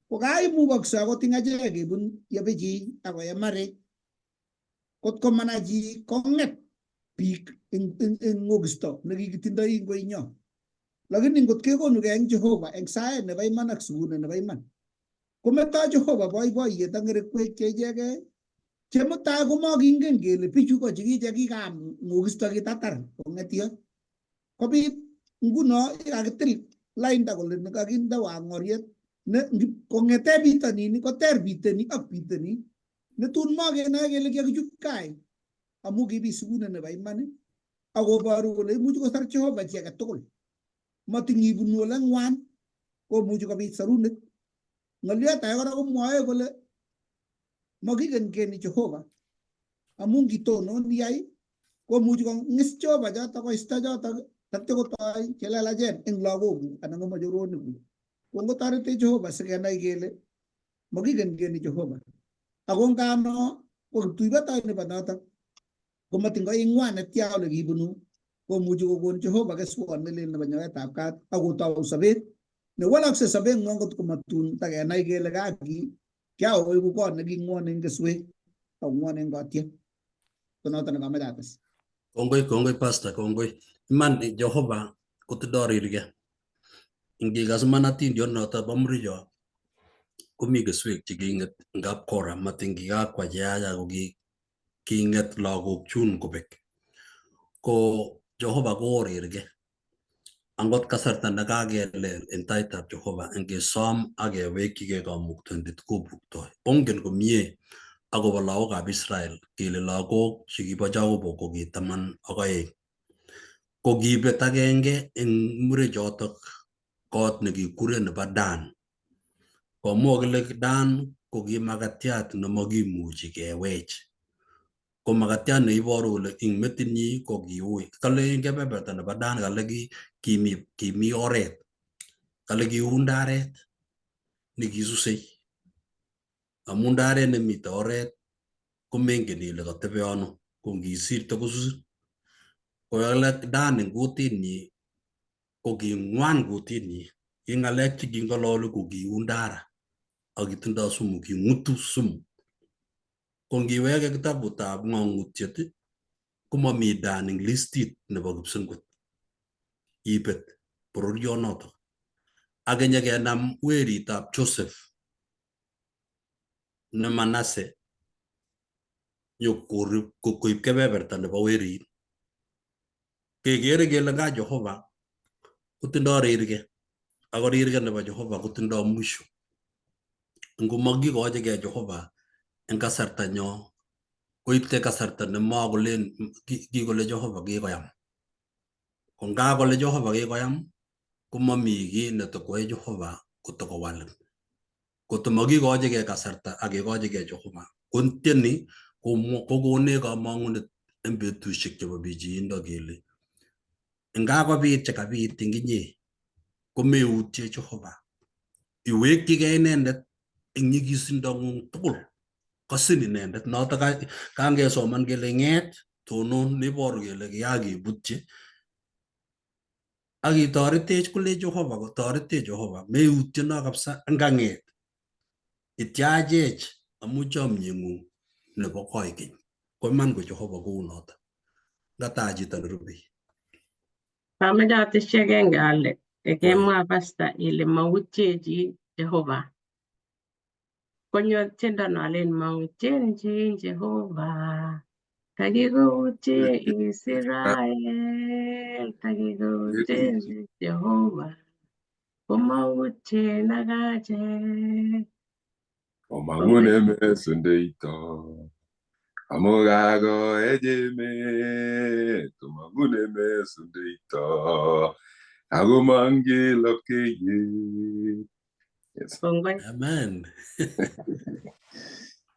Ko kaimukokse akot eng achek kebun yepe chi ak koye marik. Kot ko manai chi kong'et biik eng ng'okisto nekikitindoi eng koinyo. Lakini ngot kekonugei eng Jehova eng saet nebo iman ak sugunet nebo iman, kometoi Jehova boiboiyet ak ngerekwek che ichegei che mutai komakingen kele bichu ko chikiche kikaam ng'okisto kitatar kong'etyo. Kobit nguno kakitil lainda kole nekakinde wang'oriet ne kong'ete bitonin koter bitoni ak bitoni netun makenoe kele kiakichut kai amu kibit sugunet nebo iman akoboru kole imuchi kosar Jehova chi age tugul. Matin ibunu ole ng'wan komuchi kobit sarunet. Ng'olyot age kora komwoe kole makiken Jehova amu ngitonon iyai komuchi kong'is Jehova chotok koisto chotok tatyo kotoi chelelachen eng lagokuk anan ko mochoronikuk. Ko ngotoretech Jehova sikenai kele makiken Jehova. Ako ngano ko kiptuibotoi nebo notok komatin koing'wan netya ole kibunu komuchi kokon Jehova keswot nelel nebo nyoetab kat akotou sobet newalakse sobeng'wong ngot komatun takenai kele kaki kiaoeku kot neking'wonen keswek ak kong'wonen kotyek. Ko noto nekamoche ates. Kongoi, kongoi pastor, kongoi. Iman Jehova kotindo rirge. Ingikas iman atindiot noto bo Muricho komi keswek cheking'et eng kapkora matin kikakwa cheyaach ako king'et lagok chun kobek. Ko Jehova koorirge. Angot kasarta nekakelel en taitab Jehova ngesom ak kewekyigei kamuktaindet kobuktoi. Ongen komie akobo lagokab Israel kele lagok chekibo Jakobo ko ki 12. Ko kibet agenge eng murechotok kot nekikuren nebo Dan. Komwa kole Dan ko ki makatiat nemakimuchi kewech. Ko makatiat neiboru kole ing metinyi ko kiui. Kale eng kebeberta nebo Dan kale kimi oret. Kale kiu ndaret nekisusei. Amu ndaret nemite oret komengen ile katebe ano. Ko ngisirte kosusin. Ko kale Dan eng kutinyi ko king'wan kutinyi. Ki ng'alek che king'ololi ko kiu ndara ak kitindoi sumu, king'utu sumu. Ko ngiweke kitabutab ng'ong'utiet komomi Dan eng listit nebo kipsengwet. Kibet bororionotok. Ak kenyekenam weritab Joseph ne Manase nyokorib koib kebeberta nebo werit. Kekere kele nga Jehova kotindo rirge ako rirge nebo Jehova kotindo mwisho. Ngomakikochigei Jehova eng kasarta nyo koite kasarta nemakolen kikole Jehova kikoyam. Ko ngakole Jehova kikoyam komami kiy netokoe Jehova kotokowalin. Koto makikochigei kasarta ak kekochigei Jehova kontieni kokonech kamang'unet eng betusiek chebo bichiindo kele ngakobit chekabit eng inye komeutie Jehova. Iwekyigei inendet eng nyikisindong'ung tugul. Kosin inendet notok kangesoman kele ng'et tonon neiboru kele kikakebutyi ak itoretech kole Jehova kotoretech Jehova meutieno kabisa ngang'et ityachech amu chomyeng'ung nebo koikeny. Ko iman ko Jehova kou noto. Ngataa chito nerubei. Amoche atesyi agenge ale kemwa pasta ile mautie chi Jehova. Konyo tiendo no alen mautien chi Jehova takikoutie Israel takikoutien Jehova komautien ak achek. Omang'un emesundeito amu kakoech emet omang'un emesundeito akomong'yi lapkeiyet. Yes. Kongoi. Amen.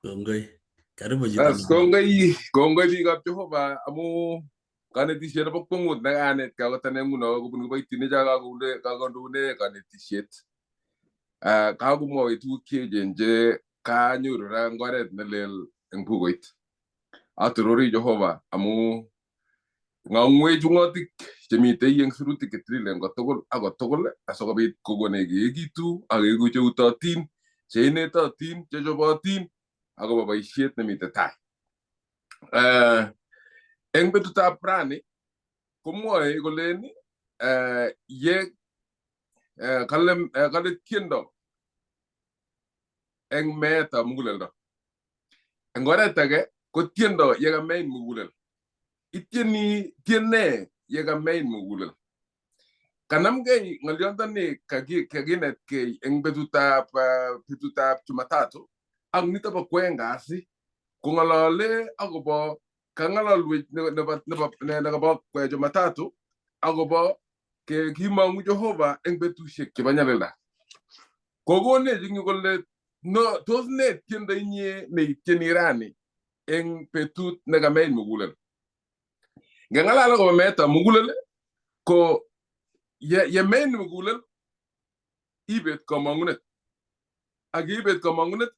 Kongoi. Karibu chito. Bas, kongoi kongoi biikab Jehova amu kanetisiet nebo kwongut nekanetkei akot ane nguno kobun kiboitinik cho kakounde kakondoune kanetisiet. Kakomwowech tuguk cheechen che kanyoru ra eng oret nelel eng bukuit. Atorori Jehova amu ng'ang'wech ung'otik chemitei eng sirutik chetililen kotugul ak kotugul asikobit kokonech keekitu ak keeku cheutotin Cheinetotin, chechobotin akobo boisiet nemite tai. Eng betutab rani komwoe kolen ye kale kale tiendo eng meetab muguleldo. Eng oret age ko tiendo ye kamein mugulel. Itieni tiene ye kamein mugulel. Kanamgei ng'olyondoni kakinetkei eng betutab Jumatatu ak nito bo kwoeng kasi kong'olole akobo kang'ololwech nebo Jumatatu akobo kimong'u Jehova eng betusiek chebo nyalilda. Kokonech eng yu kole no tos ne tiendo inye neitieni rani eng betut nekamein mugulel. Ngeng'alal akobo meetab mugulel ko yemein mugulel ibet komong'unet ak yeibet komong'unet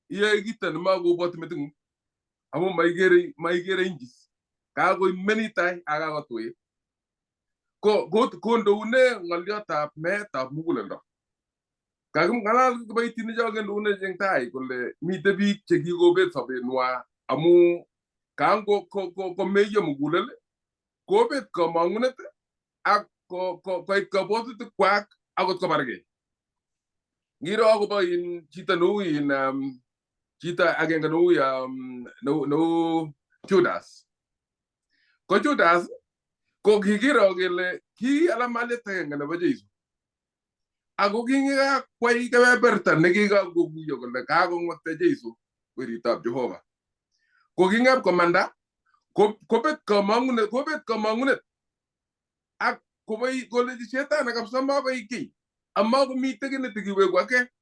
iyoe kito nemakobwoti meting'ung amu maikere injis kakoimeni tai ak kakotuit ko kondoune ng'olyotab meetab muguleldo. Kaking'alal kiboitinik cho kendoune eng tai kole mitei biik chekikobet sobenwa amu kango komeiyo mugulel kobet komong'unet ak koit kabwatutik kwak akot kobargei. Ngiro akobo in chito neu in chito agenge neu Judas. Ko Judas ko kikiro kele ki alamalit agenge nebo Jesu. Ako kingikakwai kebeberta nekikakoguyo kole kakong'wekta Jesu weritab Jehova. Ko king'ab komanda kobet komong'unet ak koboi koleji shetani kabisa makoi kiy amakomite kiy netikiweku ake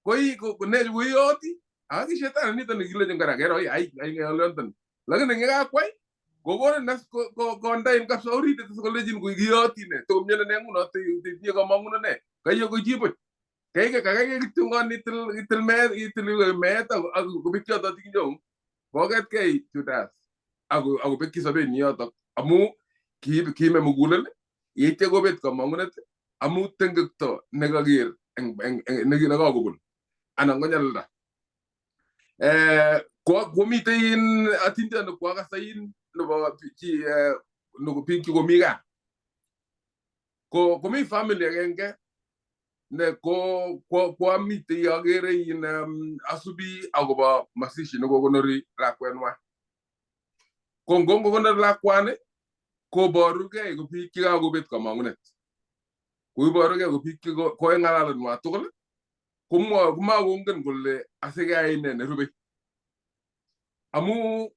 koi ne koiyoti aki shetani nito nekilechin kora kero ai ai ng'olyontoni lakini ngekakwai kokonin as kondain kabisa oritit sikolejin kiyoti ne tokomyoni ne nguno tinye komong'unet ne kaiyo ko chi buch kaikai kaikai kityongon itil meet itil meet ak kobek choto tikinyoung koketkei Judas akobekyi sobenyi yotok amu kime mugulel yeityo kobet komong'unet amu tengekto nekaker nekakobun anan ko nyalilda. Komitei in atindiot nekwakase in nebo chi nebo biik chekomi gaa ko komi family agenge ne ko koamitei akere in asubi akobo mazishi nekokonori lakwenwa. Ko ngongokonor lakwani koborugei ko biik chekakobet komong'unet. Koiborugei ko biik che ko eng ng'alalenwa tugul komwoe komakongen kole asikeyai ne nerubei. Amu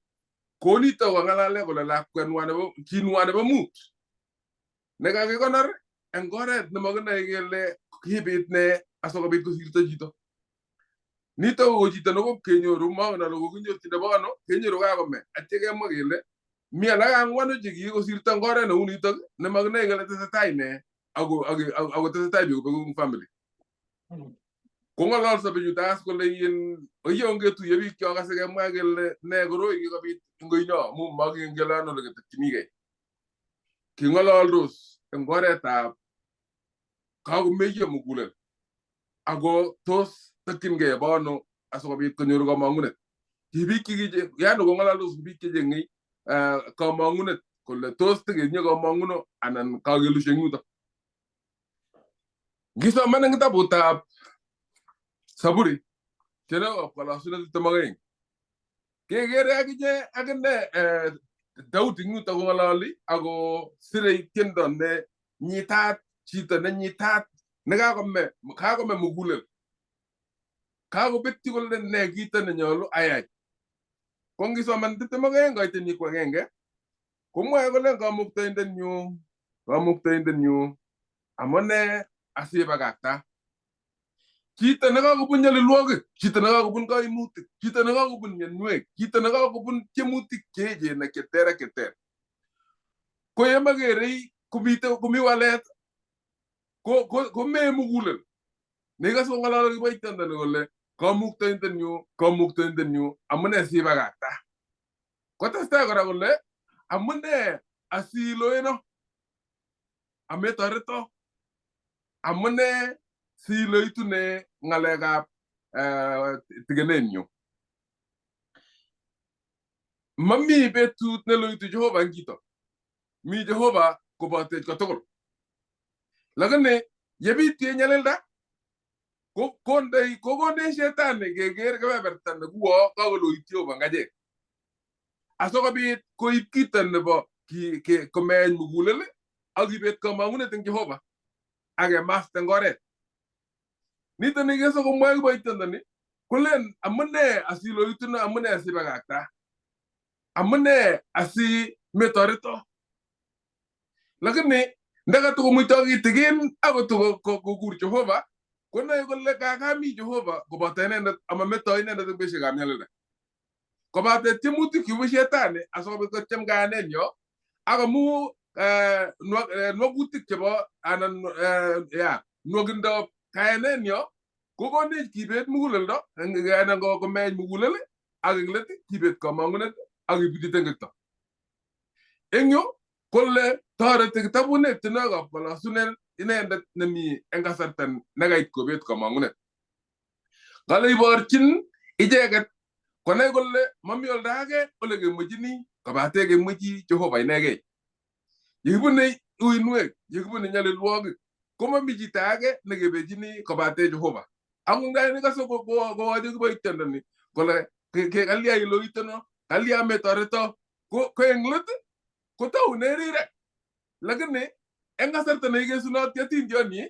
konito kong'alale kole lakwenwa nebo chinwa nebo mut nekakikonor eng oret nemakinoe kele kibit ne asikobit kosirto chito. Nito ko chito nekop kenyoru mongen ale kokinyorchi nebo ano kenyoru kakome atya kemwa kele mi alak ang'wanu chekikosirto eng oret neu nitok nemakinoe kele tesetai ne ako tesetai biik kobeku eng family. Kong'ololso bichuto as kole in oye ongetuiyo biik chok asikemwa kele ne koroi kikobit eng koinyo amu makingen kele ano oleketokchinigei. King'ololdos eng oretab kakomeiyo mugulel ako tos tokchingei bo ano asikobit konyor komong'unet. Ki biik chekiche yani kong'ololdos biik checheng'ei komong'unet kole tos tiketinye komong'uno anan kakelushe eng yutok. Ngisoman eng kitabutab Saburi tienwogikab kalosunet 22 kekere akinye akine Daudi eng yutok kong'ololi ako sirei tiendo ne nyitat chito ne nyitat nekakome mugulel kakobetyi kole ne kito nenyolu ayai. Ko ngisoman 22 koit ko agenge komwoe kole kamuktaindenyu kamuktaindenyu amune asibakakta chito nekakobun nyalilwogik chito nekakobun kaimutik chito nekakobun mionwek chito nekakobun tiemutik cheechen ak cheter ak cheter ko yemakerei komite komi walet komee mugulel nekikose kong'ololi kiboitiondoni kole kamuktaindenyu kamuktaindenyu amune sibakakta kotestai kora kole amune asiloeno ametoreto amune siloitune ng'alekab tigenenyu. Mami betut neloitu Jehova eng chito. Mi Jehova kobotech kotugul. Lakini yebitu en nyalilda ko kondei kokonech shetani keker kebeberta nekuo kakoloit Jehova ngachek. Asikobit koib kito nebo komeny mugulel ak kibet kamang'unet eng Jehova ak kemaste eng oret. Niton ikese komwoe kiboitiondoni kolen amune asiloituno, amune asibakakta, amune asimetoreto. Lakini ndakatokomuito kitikin akot kokur Jehova konoe kole kakami Jehova koboto inendet amametoi inendet eng beisiekab nyalilda. Kobate tiemutik chubo shetani asikobit kotyem kayanenyo ak amu nwagutik chebo anan ya nwokindab kayanenyo kokonech kibet muguleldo anan komeny mugulel ak eng let kibet kamang'unet ak kibutyi tengekto. Eng yu kole toreti kitabuni tienwogikab kolosunet inendet nemi eng kasarta nekait kobet kamang'unet. Kale iborchin icheket konai kole mami oldo age ole kemwechini kobate kemwechi Jehova inegei. Yekibune uinwek, yekibune nyalilwogik, komomi chito age nekebechini kobate Jehova. Angot ngai nekose kowoche kiboitiondoni kole kalya iloitono, kalya metoreto, ko eng let kotoune rirek. Lakini eng kasarta neikesunoti atindioni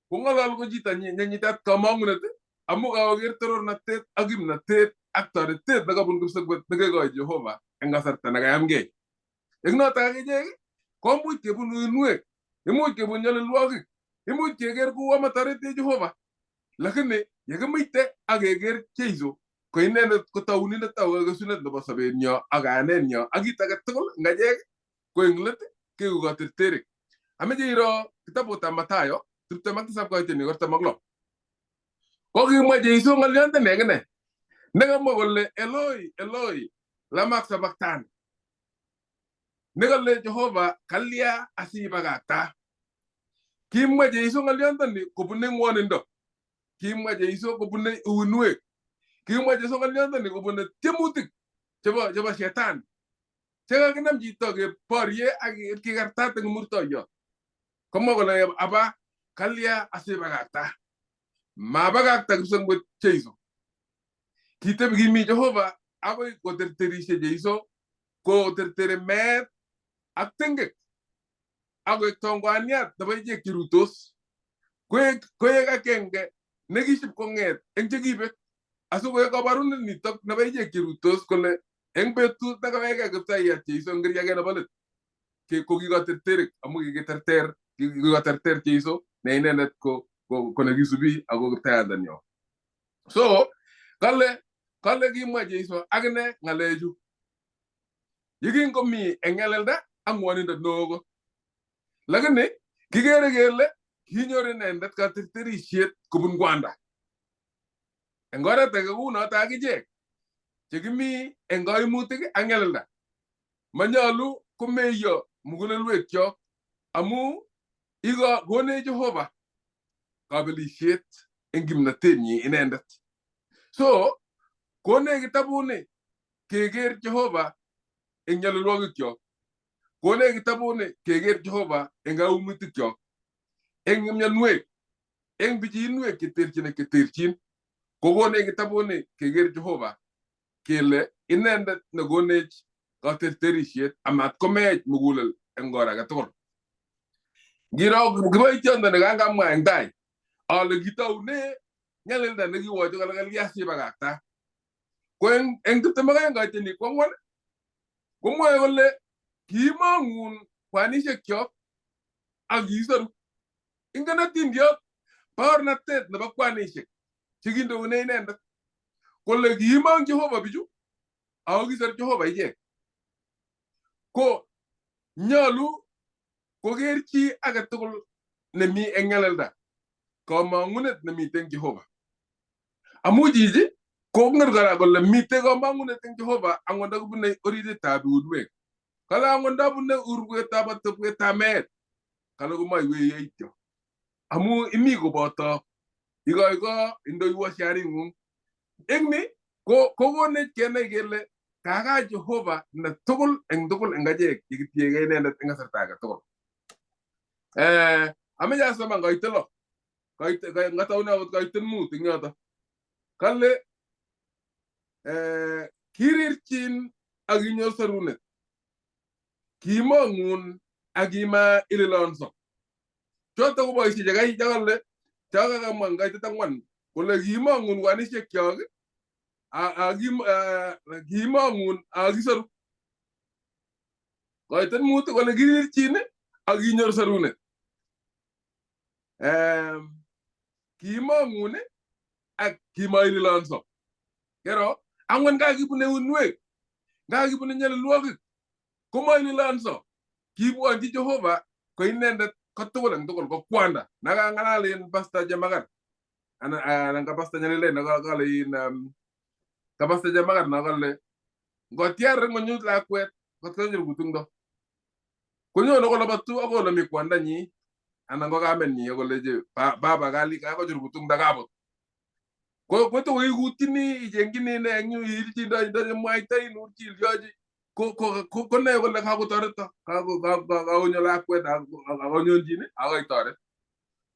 kong'ololi ko chito nenyitat kamang'unet amu kakoker torornatet ak kimnatet ak toretet nekabun kipsengwet nekekoi Jehova eng kasarta nekayamgei. Eng notok akichek komuch kebun uinwek, imuch kebun nyalilwogik, imuch keker kouo matoretech Jehova, lakini yekimite ak keker Jeiso ko inendet ko tounindet ak kesunet nebo sobenyo ak kayanenyo ak kit age tugul eng achek ko eng let keku katerterik. Ameche iro kitabutab Mathayo 27 koiteni 46. Kokimwa Jeiso ng'olyondoni akine nekamwa kole Eloi, Eloi, lama sabaktani. Nekale Jehova kalya asibakakta. Kimwa Jeiso ng'olyondoni kobune ng'wonindo. Kimwa Jeiso kobune uinwek. Kimwa Jeiso ng'olyondoni kobune tiemutik chebo shetani. Chekakinam chito keborye ak kikartat eng murtoiyot. Komwa kole aba kalya asibakakta. Mabakakta kipsengwet Jeiso. Kitebi kimi Jehova akoi koterterishe Jeiso koterteri meet ak tengek ak koek tongwaniat nebo ichek cherutos. Koek akenge nekisip kong'et eng chekibek asikoek kabarunet nitok nebo ichek cherutos kole eng betut nekawekei Kiptayat Jeiso eng kiriaket nebo let ko kikoterterik amu kikiterter kikoterter Jeiso ne inendet ko nekisubi ako Kiptayandenyo. So kale kimwa Jeiso akine ng'alechu yekingomi eng nyalilda ak ng'wonindo neo kot. Lakini kikere kele kinyor inendet katerterisiet kobun Kwanda. Eng oret age kounoto akichek chekimi eng kaimutik ak nyalilda. Manyolu komeiyo mugulelwekyok amu konech Jehova kabelisiet eng kimnatenyi inendet. So konech kitabuni keker Jehova eng nyalilwogikyok. Konech kitabuni keker Jehova eng kaimutikyok, eng mionwek, eng pichiinwek cheterchin ak cheterchin. Kokonech kitabuni keker Jehova kele inendet nekonech katerterisiet amat komeech mugulel eng or age tugul. Ngiro kiboitiondoni kangamwa eng tai ale kitoune nyalilda nekiwoche kole kalya sibakakta. Ko eng 22 koiteni 4 komwoe kole kiimong'un kwanishekyok ak kiisoru. Ingen atindiot baornatet nebo kwanishek chekindoune inendet kole kiimong Jehova bichu ako kisor Jehova ichek. Ko nyolu koker chi age tugul nemi eng nyalilda kamang'unet nemiten Jehova. Amu chichi kongen kora kole mitei kamang'unet eng Jehova angot ndakibune orititab uinwek. Kale angot ndabune urwetab atebwetab meet, kale komaiwei yeityo. Amu imi koboto. Ikoikoo indoiwo sharing'ung. Eng ni ko kokonech kenai kele kaka Jehova ne tugul eng tugul eng achek yekitiegei inendet eng kasarta age tugul. Ameche asoman koite lo. Koite ngataune akot koite 5 eng yoto. Kale kirirchin ak inyor sorunet. Kimong'un ak ima ililonso. Choto ko boisiek chekai chekale chekakamwa eng kaitet 4 kole kimong'un kwanisiek kyok kimong'un ak kisoru. Koitet 5 kole kirirchin ak kinyor sorunet. Kimong'un ak kimaililonso. Kero ang'wan kakibune uinwek, kakibune nyalilwogik komaililonso. Kibwonchi Jehova ko inendet ko tugul eng tugul ko kwanda nakang'alal in Pastor Jemakat anan ka Pastor Nyalile nakale in ka Pastor Jemakat nakale ngotiar ngonyut lakwet kotkonyor kutungdo konyone kolobatu akoi olemi kwandanyi anan ko kamenyi akolechi baba kali kakochur kutungdo kabut ko kotokikutyini ichengchini ine eng yu iilchindo mwaita inurchi ilyochi konae kole kakotoreto kakonyo lakwet akonyonjin akoitoret.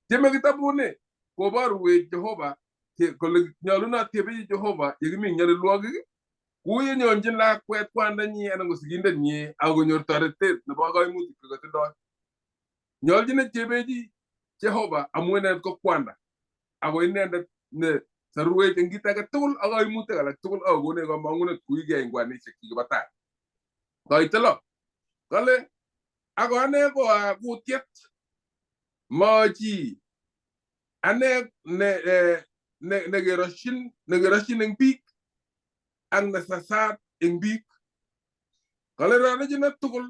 Tieme kitabuni koborwech Jehova kole nyolunot kebechi Jehova yekimi eng nyalilwogik kou yenyonjin lakwet kwandanyi anan ko sigindenyi akonyor toretet nebo kaimutik chekotindoi. Nyolchinech kebechi Jehova amu inendet ko kwanda ako inendet ne sorwech eng kit age tugul ak kaimutik alak tugul ak kokonech kamang'unet kuikei eng kwanisiek chekibo tai. Koite lo kale ako ane ko a kutiet ma chi ane nekeroshin eng biik ak nesasat eng biik. Kale rorichinet tugul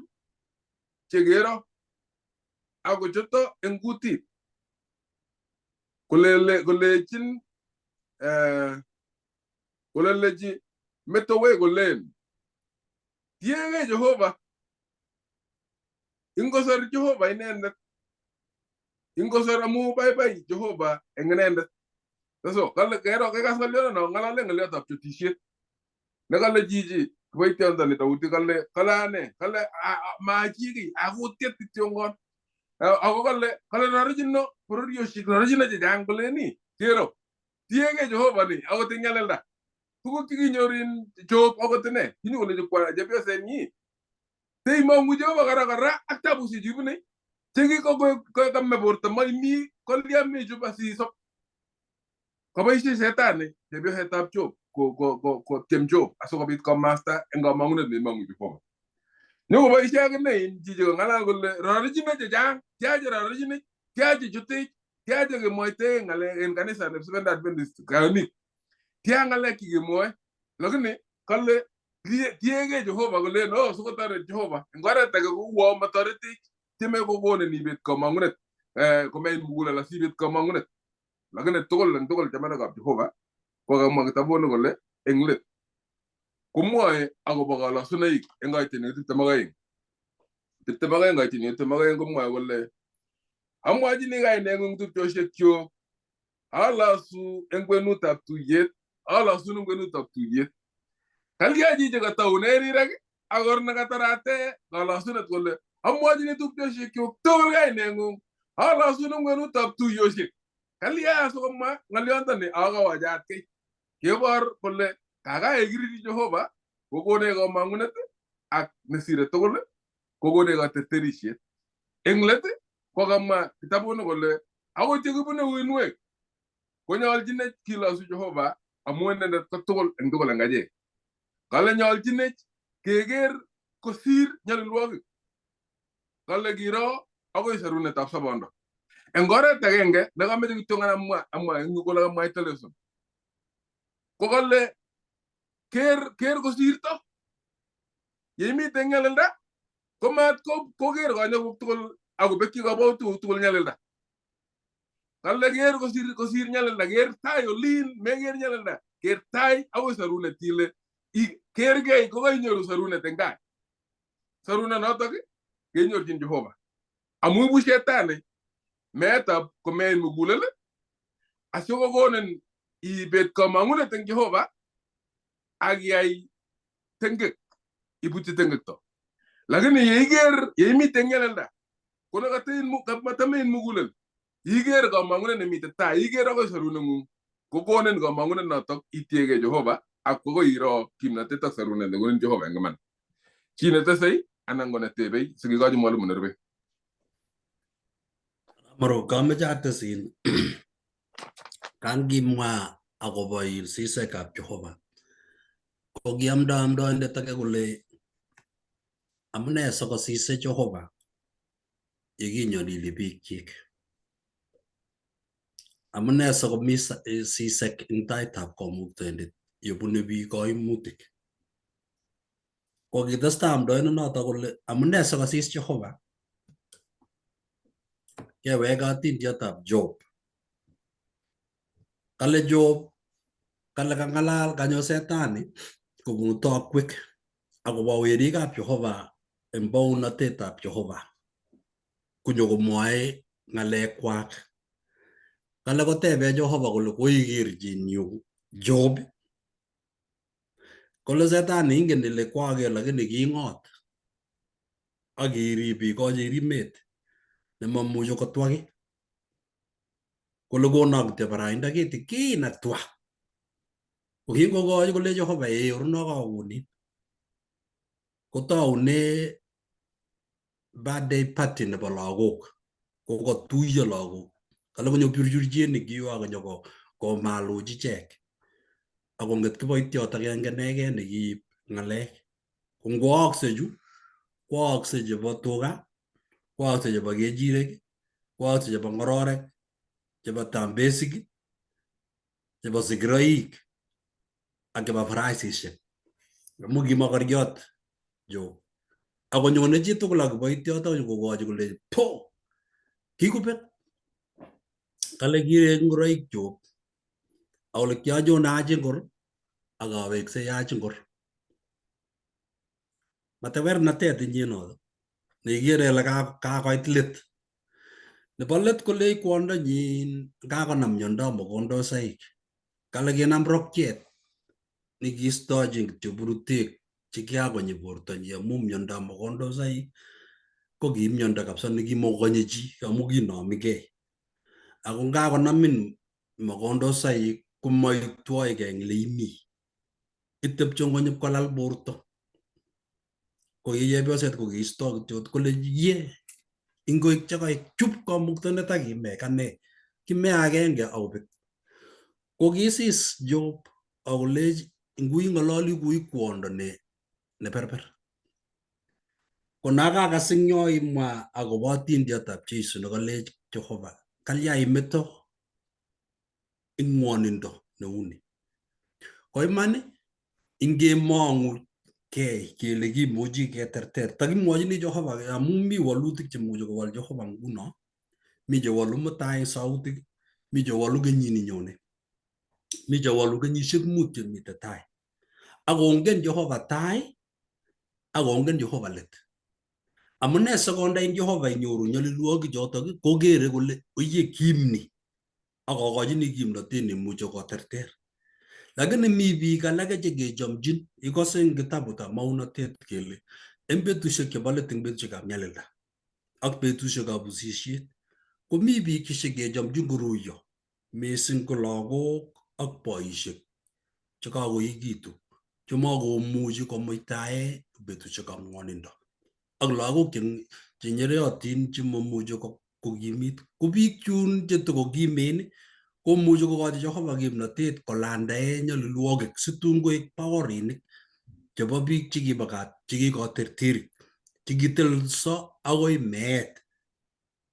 chekero akochoto eng kutit kolechin kolelechi metowek kolen tiegei Jehova ingosor Jehova inendet ingosor amu baibai Jehova eng inendet. So kale kero kekas ng'oliondo ng'alale ng'oliotab chutisiet nekale chichi kiboitiondoni Daudi kale kale ane kale machi kiy akutiet kityongon ako kale kale rorichino bororiosiek rorichino chechang koleni kero tiegei Jehova ni akot eng nyalilda tuguk chekinyor in Job akot ine kinyo kolechi chepyosenyi teimong'u Jehova kora kora ak tabusiek chukibune chekikokame borto maimi kolya mechub asisop. Koboisie shetani chepyosetab Job kotiem Job asikobit komasta eng kamang'unet neimong'u Jehova. Nyokoboisie akine chichi kong'alal kole rorichine chechang, tia che rorichine, tia che chutech, tia che kemwoite ng'alek en kanisa nebo Seventh Adventist kayonik. Tia ng'alek chekemwoe. Lakini kale tiegei Jehova kolen oh sikotoret Jehova. Eng oret age kouo matoretech, tieme kokonin ibet kamang'unet komein mugulel asibet kamang'unet. Lakini tugul eng tugul chamanikab Jehova ko kamwa kitabuni kole eng let komwoe akobo kalosunoik eng koitinik 22. 22 koitinik 22 komwoe kole amwochini kaineng'ung tupchosiekyuk alosu eng kwenutab tuyet alosun eng kwenutab tuyet. Kalya chichi kataune rirek akor nekatarate kalosunet kole amwochini tupchosiekyuk tugul kaineng'ung alosun eng kwenutab tuyosiek. Kalya asikomwa ng'olyondoni akawachat kei kebor kole kakaekiriri Jehova kokonech kamang'unet ak nesire tugul kokonech katerterisiet. Eng let kokamwa kitabuni kole akot yekibune uinwek konyolchinech kilosu Jehova amu inendet ko tugul eng tugul eng achek. Kale nyolchinech keker kosir nyalilwogik. Kale kiro akoi sorunetab sobondo. Eng oret agenge nekameche kityongan amwa eng yu kole kamwaita lesson. Ko kale ker kosirto. Yeimite eng nyalilda komat koker konyekuk tugul akobekyi kabwautikuk tugul nyalilda. Kale ker kosir nyalilda, ker tai olin, meker nyalilda, ker tai akoi sorunet ile kergei kokainyoru sorunet eng tai. Sorunet notok kenyorchin Jehova. Amu ibu shetani meetab komein mugulel Asikokonin ibet komong'unet eng Jehova ak iyai tengek, ibutyi tengekto. Lakini yeiker yeimite eng nyalilda ko nekatamein mugulel iker komong'unet nemite tai, iker akoi soruneng'ung kokonin komong'unet notok itiegei Jehova ak akoi iro kimnatet ak sorunet nekonin Jehova eng iman. Chi netesei anan ko netebei sikikochi mwalimu nerube. Moro kameche ates in kangimwa akobo in sisekab Jehova ko kiamdo amdoindet age kole amune sikosise Jehova yekinyolili biikchik. Amune sikomi sisek eng taitab kamuktaindet yebune biik kaimutik. Ko kitestai amdoindet kole amune sikosis Jehova kewek atindiotab Job. Kale Job, kale kang'alal kanyo setani kobunu tokwek akobo werikab Jehova eng bounatetab Jehova konyokomwoe ng'alekwak. Kale kotebe Jehova kole koiker chinyu Job? Kole setani ingen ile kwaker lakini king'ot ak irib ikochi rimet nemamuchi kotwa kiy. Kole kono kityo boroindo kitikin atwa. Ko kingokochi kole Jehova ee oruno kakonin. Kotoune birthday party nebo lagok. Kokatuiyo lagok. Kale konyo pchurchurchienik yu akonyo komaluch ichek. Akong'et kiboitiot agenge inegei nekiib ng'alek. Ko ngwookse chu, kwookse chebo tuga, kwookse chebo kechirek, kwookse chebo ng'ororek, chebo tambesik, chebo sigiroik ak chebo faraisishek. Amu ki mokoriot Job. Akonyone chitugul ak kiboitiot ak kokochi kole po kikobek. Kale kirek ngoroik Job. Akole kiachone ach ingor ak aweksei ach ingor. Matewernatet inye noto neikere ile kakoit let. Nebo let kolech kwondonyin kakonam miondo mogondosoik. Kale kinam rokyet nekiistochin kityo purutek chekikakonyi bortonyi amu miondab mogondosoik ko ki miondo kabisa nekimokonye chi amu kinomigei. Ako ngakonamin mogondosoik komaitwoegei eng leimi. Itepche ngonyo kolal borto. Ko ki chepyoset ko kiisto kityo kole ye ingoik chekoik chup kamuktaindet ak kime kane kime agenge akobek. Ko kisis Job akolech ngui ng'ololi kui kwondo ne neberber. Ko nakakas eng yo imwa akobo atindiotab Jesu nekalech Jehova kalya imeto eng ng'wonindo neuni. Ko iman ingemong'u kei kele kimuchi keterter takimwochini Jehova amu mi walutik chemuchi kowal Jehova nguno mi chewalu mutai eng sautik mi chewalu kenyini nyone mi chewalu kenyisiek mut chemite tai akongen Jehova tai akongen Jehova let amune sikondein Jehova inyoru nyolilwogik chotok kokere kole oye kimni akokochini kimnotet nemuche koterter. Lakini mi biik alake chekechomchin ikose eng kitabutab maunotet kele eng betusiek chebo let eng betusiekab nyalilda ak betusiekab usisiet komi biik chekechomchin koruiyo mising ko lagok ak boisiek chekakoekitu chemakomuchi komuitae betusiekab ng'wonindo ak lagok che nyereotin chemomuchi kokimit ko biik chun chetokokimen komuchi kokochi Jehova kimnotet kolandae nyolilwogik situn koek baorinik chebo biik chekikoterterik chekitelso akoi meet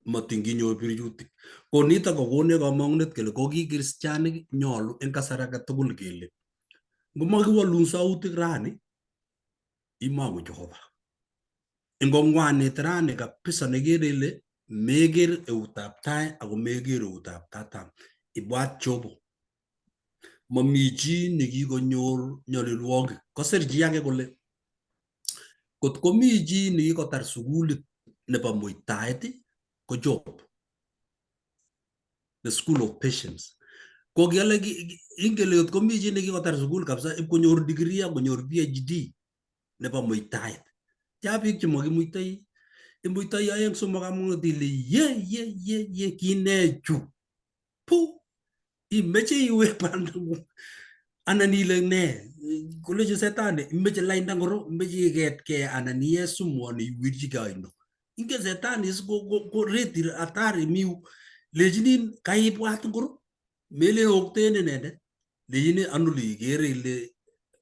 matin kinyor biryutik. Ko nitok kokonech komong'unet kele ko ki kristianik nyolu en kasar age tugul kele ngomakiwolun sautik rani imong'u Jehova. Ingong'wanit rani kabisa nekere ile meker eutab tai ako meker eutab katam ibwat Jobo. Mami chi nekikonyor nyolilwogik. Kosir chi age kole kot komi chi nekikotar sukulit nebo muitaet ko Job. The school of patience. Ko kiale ingen ile komi chi nekikotar sukul kabisa ipkonyor degree ak konyor PhD nebo muitaet. Tia biik chemakimuitoi, imuitoi oeng somok ang'wan ile ye ye ye ye kine chu pu imeche iwe bandangung anan ile ne kolechi setani imeche lainda ngoro imeche iketkei anan iye sumu anan iwirchigei oino. Ingen setani is ko reti hatari mi yu lechinin kaibwat ngoro melen okten inendet lechini ano le ikere ile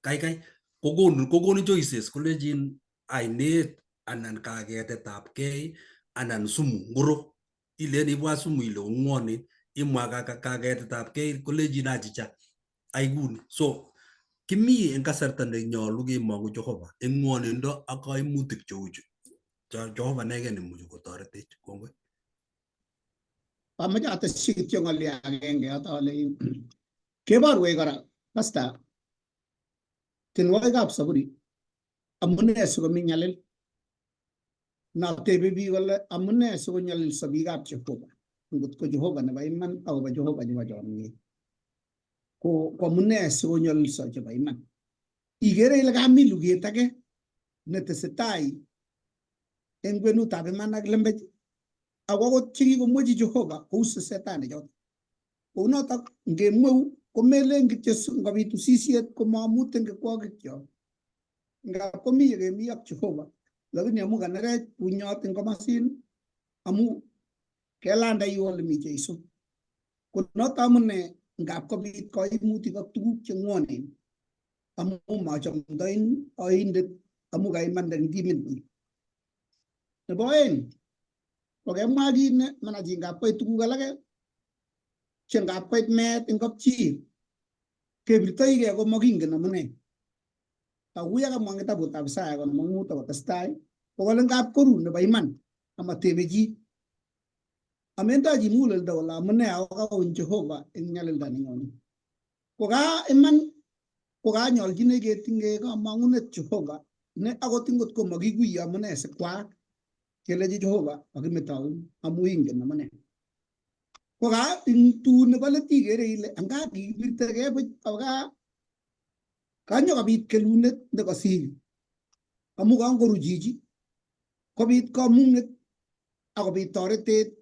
kaikai kokonu kokonu choices kolechin ainet anan kaketetab kei anan sumu ngoro ilen ibwat sumu ile kongwonen imwa kaketetab kei kolechin achicha aikuni so kimi en kasarta nenyolu kemongu Jehova en ngwonindo ak kaimutik cheu chu. Jehova inegen nemuchi kotoretech. Kongoi. Amoche atesyi kityo ng'olyo agenge yoto ale keborwech kora pasta tienwogikab Saburi amune sikomi nyalil. Natebe biik kole amune sikonyalilso biikab Jehova ngot ko Jehova nebo iman akobo Jehova nebo chomyet. Ko amune sikonyalilso chebo iman. Ikere ile kami luget age netesetai eng kwenutab iman ak lembech ako akot chekikomwechi Jehova kouse setani choto. Kounotok ngemweu komelen kityo ngobit usisiet komamutin kikwokik Ngap komi yekemi ak Jehova lakini amu kanerech bunyot eng komasin amu kelanda iwe ole mi Jeiso. Ko noto amune ngap kobit kaimutik ak tuguk che ng'wonen amu machomdoin oindet amu kaimanda eng timit nyi. Nebo oeng kokemwa kit ne mana chi ngap koit tuguk alake che ngap koit meet eng kapchi kebirtoigei komakingen amune. Akuya kamwa eng kitabutab Isaya 55 akotestai kokale ngap koru nebo iman amatebe chi. Amendoi chi muguleldo kole amune ako kauny Jehova eng nyalilda nenyone. Koka iman kokanyolchinech ketinye kamang'unet Jehova ne akot ngot ko makikuye amune sikwaak kelechi Jehova makimetoun amu ingen amune. Koka ing tun nebo let ikere ile anga kikibirtegei buch aka kanyo kobit kelunet nekosir amu kangoru chichi kobit kamung'et akobit toretet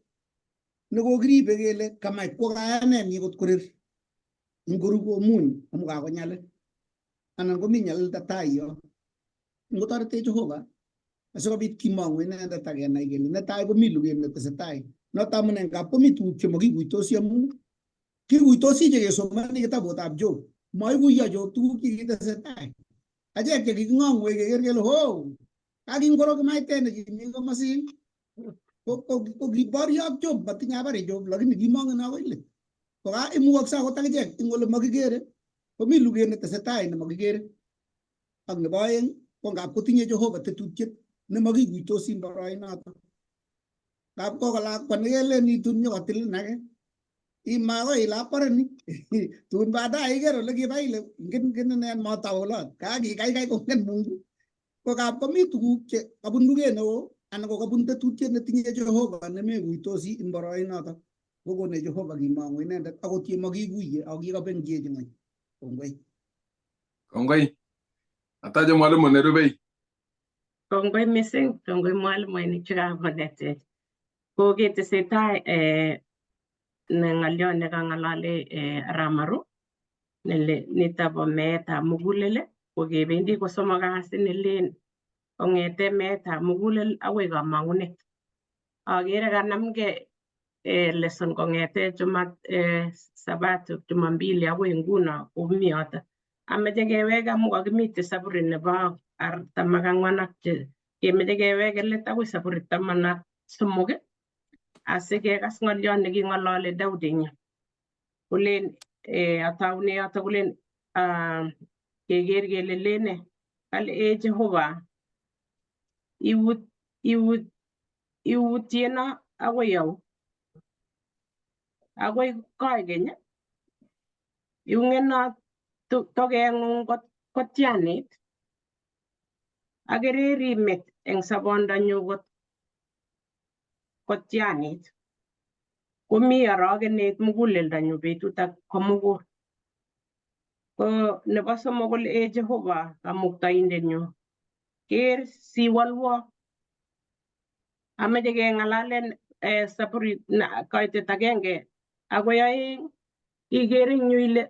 nekokiribe kele kamach kwo kayanenyi kot korir ngoru komuny amu kakonyalil anan komi nyalilda tai yo. Ngotoretech Jehova asikobit kimong'u inendet ak kenai kele netai komi luget netesetai. Noto amune ngap komi tuguk chemakikuitosi amu kikuitosi chekesomoni kitabutab Job. Maikuyo Job tuguk chekitesetai. Achek chekiking'ong'wech keker kele ho kakingoro kimaitet nekimi komosin ko kiborio ak Job matinye habari Job lakini kimongen akoi let. Koka imukokse akot akichek eng ole makikere komi luget netesetai nemakikere. Ak nebo oeng ko ngap kotinye Jehova tetutiet nemakikuitosi eng boroinoto. Ngap koko lakwa nekelen itun nyokotilin ake imakoi ile abore ni tun baadaye iker ole kibai ile ingen ingen ine matau olot kakikaikai kongen Mungu. Ko kap komi tuguk che kabun luget neo anan ko kabun tetutiet netinye Jehova nemekuitosi eng boroinoto. Kokonech Jehova kimong'u inendet akot yemakikuye ako kikabenkiech ng'ony. Kongoi. Kongoi. Atache mwalimu nerubei. Kongoi mising, kongoi mwalimuinik chekakonetech. Ko ketesetai ne ng'olyo nekang'alale Ramaru nele nito bo meetab mugulel ko kebendi kosomok kasi nelen kong'ete meetab mugulel akoi kamang'unet. Akere kanamgei lesson kong'ete juma sabato jumambili akoi nguno komi yoto. Ameche kewek amu kakimite saburi nebo 44 ak kemeche kewek let akoi saburi 13 asikekas ng'oliot neking'ololi Daudi eng yu. Kolen ataune yoto kolen keker kele lene kale e Jehova iutyeno akoi au akoi koikeny iung'eno tokeng'ung kotianit akereri met eng sobondonyu kotianit. Komi orogenet muguleldonyu betut ak komugul. Ko nebo somok kole e Jehova kamuktaindenyu, ker siwolwo. Ameche keng'alalen saburit kaitet agenge akoi aeng. Ikere eng yu ile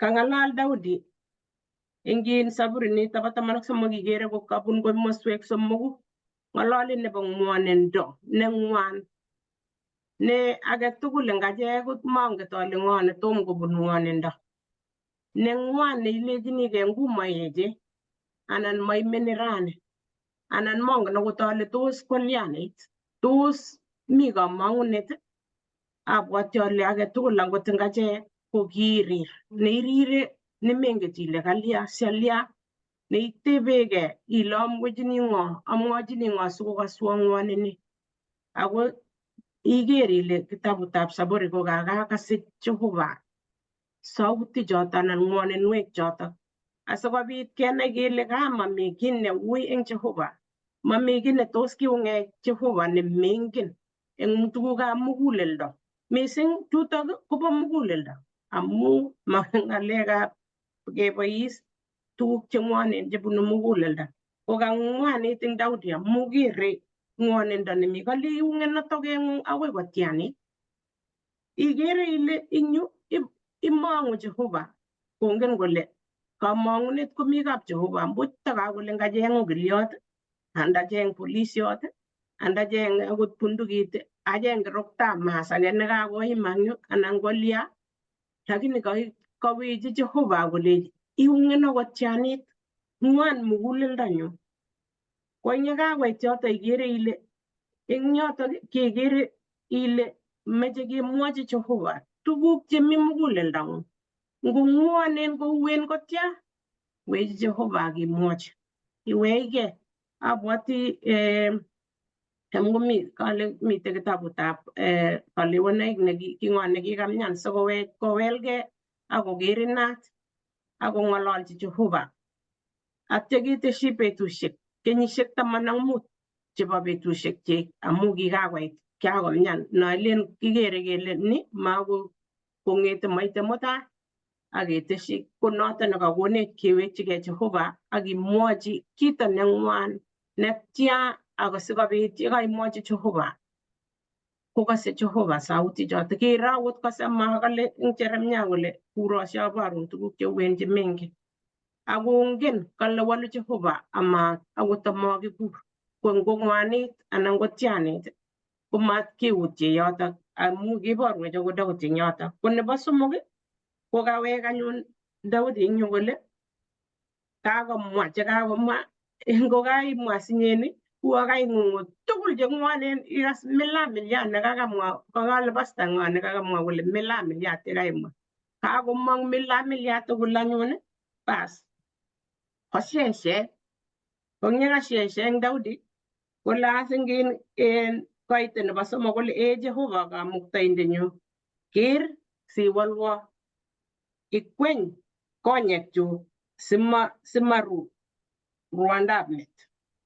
kang'alal Daudi eng saburi nito bo 13 ikere ko kabun komoswek somoku. Ng'ololi nebo ng'wonindo neng'wan ne age tugul eng achek ko monget ale ng'o netom kobun ng'wonindo neng'wan neilechinigei ngumoeche anan maimeni rani anan mongen akot ale tos kolyanit, tos mi kamang'unet. Abwati ale age tugul angot eng achek ko kiirir neirire nemenget ile kalya sialya neitebekee ile amwechini ng'o, amwochini ng'o sikokaswo ng'wonini. Ako iker ile kitabutab Saburi ko kakakase Jehova sauti choto anan ng'woninwek choto asikobit kenai kele kamami kiy neui eng Jehova, mami kiy netos kiung'e Jehova nemengen eng tugukab muguleldo. Mising chutok kobo muguleldo amu ma ng'alekab kebois tuguk cheng'wonen chebunu muguleldo. Ko kang'wanit eng Daudi amu kere ng'wonindo nemi kale iung'eno tokeng'ung akoi kotianit. Ikere ile eng yu imong'u Jehova kongen kole kamong'unet komi kap Jehova mbuch takakole ngacheng okiliot andacheng polisiot andacheng akot bundukit acheng kiroktab masake nekakoima eng yu anan kolya, lakini kawechi Jehova kolechi iung'eno kotianit ng'wan muguleldonyu. Ko eng yekakoit yoto ikere ile eng yotok kekere ile meche kemwochi Jehova tuguk chemi muguleldong'ung. Ngong'wonen kouen kotya, wechi Jehova akimwochi iwechgei. Abwati komi kale mitei kitabutab kalewenaik neking'o nekikamnyan sikowech kowelgei akoker inat akong'ololchi Jehova. Atya keteshi betusiek kenyisiek 15 chebo betusiek chik amu kikakoit kakomnyan nolen kikere kele ni mako kong'ete maite mutai aketeshi ko noto nekakonech kewekchigei Jehova akimwochi kito neng'wan netya ako sikobit yekaimwochi Jehova kokase Jehova sauti choto kere akot kase makale eng Jeremia kole kuro siaborun tuguk cheuen chemengen akongen kale walu Jehova ama akot amakikur ko ngong'wanit anan kotianit komat keutye yotok amu kiborwech akot Daudi eng yotok. Ko nebo somok ko kawek anyun Daudi eng yu kole kakomwa chekakomwa ngokaimwa sinyeni uo kaing'ung'u tugul cheng'wonen ikas milamiliat nekakamwa kokale pasta ng'o nekakamwa kole milamiliat chekaimwa kakomong milamiliat tugul anyun bas kosieshe ko eng yekasieshe eng Daudi kole asingin en koite nebo somok kole e Jehova kamuktaindenyu ker siwolwo ikweny konyekchu simaru rwondab met.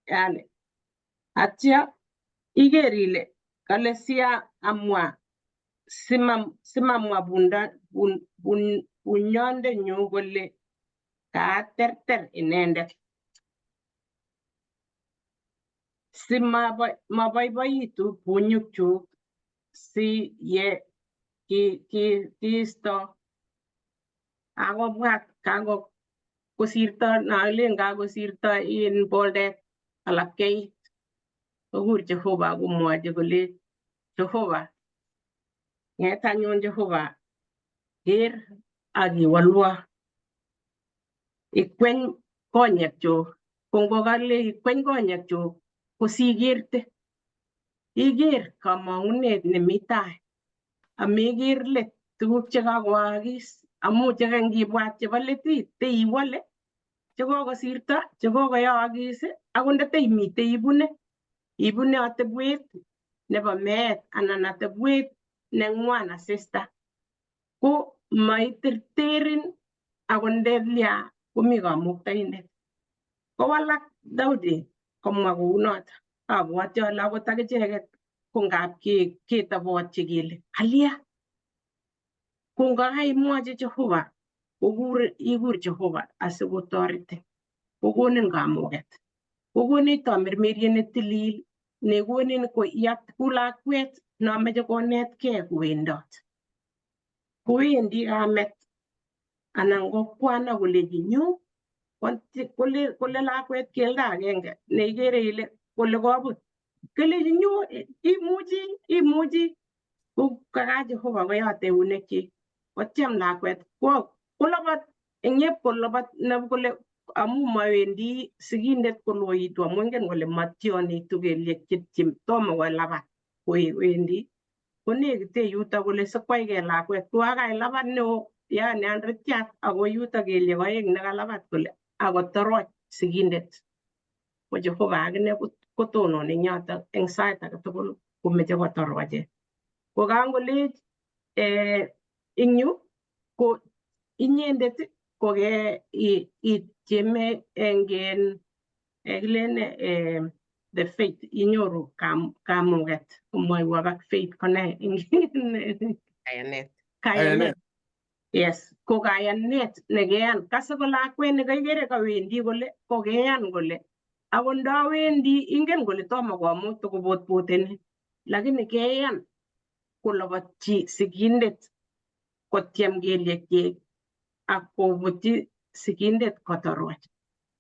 Yani atya iker ile kale sia amwa simamwa bunyondenyu kole kaaterter inendet simaboiboitu bunyukchuk si ye kiisto akobwat kako kosirto nolen kakosirto in boldet alapkeit kokur Jehova komwochi kole Jehova ng'et anyun Jehova ker ak iwolwo ikweny konyekchuk ko ngokale ikweny konyekchuk ko sikerte iker kamong'unet nemi tai ameker let tuguk chekakoaakis amu chekangibwat chebo let teiwole chekokosirto chekokoyookis akot ndateimitei ibune ibune atebwet nebo meet anan atebwet neng'wan asista ko maiterterin akot ndelia komi kamuktaindet. Kowalak Daudi komwa kounoto. Abwati ale akot akicheket Ko ngap ketobotyi kele alya. Ko ngakaimwochi Jehova kokur ikur Jehova asikotoretin. Kokonin kamuket. Kokonech tamirmiriet netilil nekonin koyat ku lakwet nomeche konetkei kowendot. Kowendi kamet anan ko kwan akolechi nyo kole lakwet keldo agenge neikere ile kole kobut kelechi nyo imuchi imuchi ko kaka Jehova koyot eunekchik kotyem lakwet kwo kolabat eng yep kolabat kole amu mawendi sigindet koloitu amu ingen kole matyonitu kelyek che tomo kolabat wendi konekite yuto kole sikwaikei lakwet kokailabat neo yani anretiat ako yuto kelyek oeng nekalabat kole akotoroch sigindet ko Jehova akine kotononi eng yoto eng sait age tugul komeche kotoroche ko kankolech eng yu ko inyendet ko ke ityeme eng kilen the faith inyoru kamuket komwoiwo bak faith kone Kayanet. Kayanet, yes, ko kayanet nekeyan kase ko lakwet nekaikere kawendi kole kokeyan kole akot ndawendi ingen kole tomo komuch tokobotboteni lakini keyan kolobotyi sigindet kotyem kelyekyik ak kobutyi sigindet kotoroch.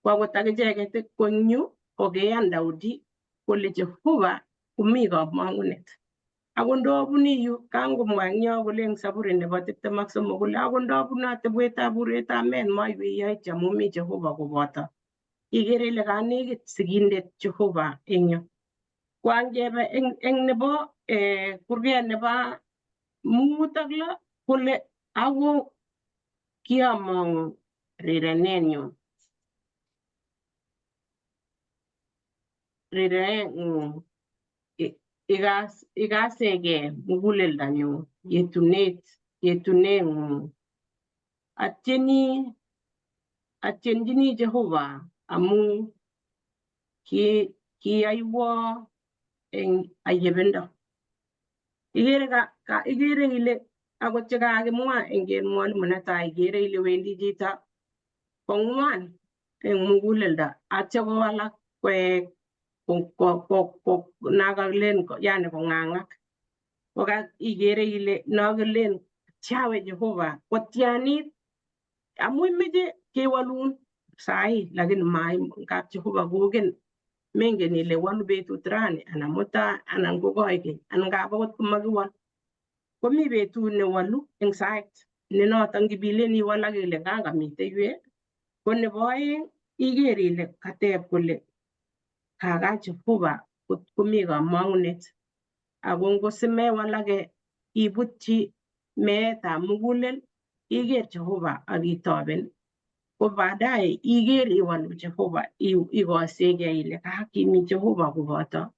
Ko akot akicheket ko eng yu kokeyan Daudi kole Jehova komi kamang'unet. Akot ndobuni yu kangomwa eng yo kole eng Saburi nebo 23 kole akot ndobunu atebwetab urwetab meet maiwei yoityo amu mi Jehova koboto. Ikere ile kanekit sigindet Jehova eng yu. Ko angebe eng nebo kurget nebo 5 ak 6 kole ako kiamong'u rirenenyun rirengung ikasegei muguleldanyun yetuneng'ung. Atyenjini Jehova amu kiyoiwo eng ayebindo. Ikere ikere ile akot chekakimwa eng mwalimu netai ikere ile wendi chito kong'wan eng muguleldo atya kowalak koek nakakilen yani kong'ang'ak koka ikere ile nokilen chawe Jehova kotianit amu imeche kewolun sahi lakini ngap Jehova koken mengen ile wolu betut rani anan mutai anan ko koikeny anan ngap akot komakiwol komi betut newolu eng sait ne noton kibilen iwalak ile kangamite yue. Ko nebo oeng iker ile kateb kole kaka Jehova komi kamang'unet ako ngosimewalake ibutyi meetab mugulel iker Jehova ak itoben ko baadaye iker iwalu Jehova ikosekei ile kakimi Jehova koboto.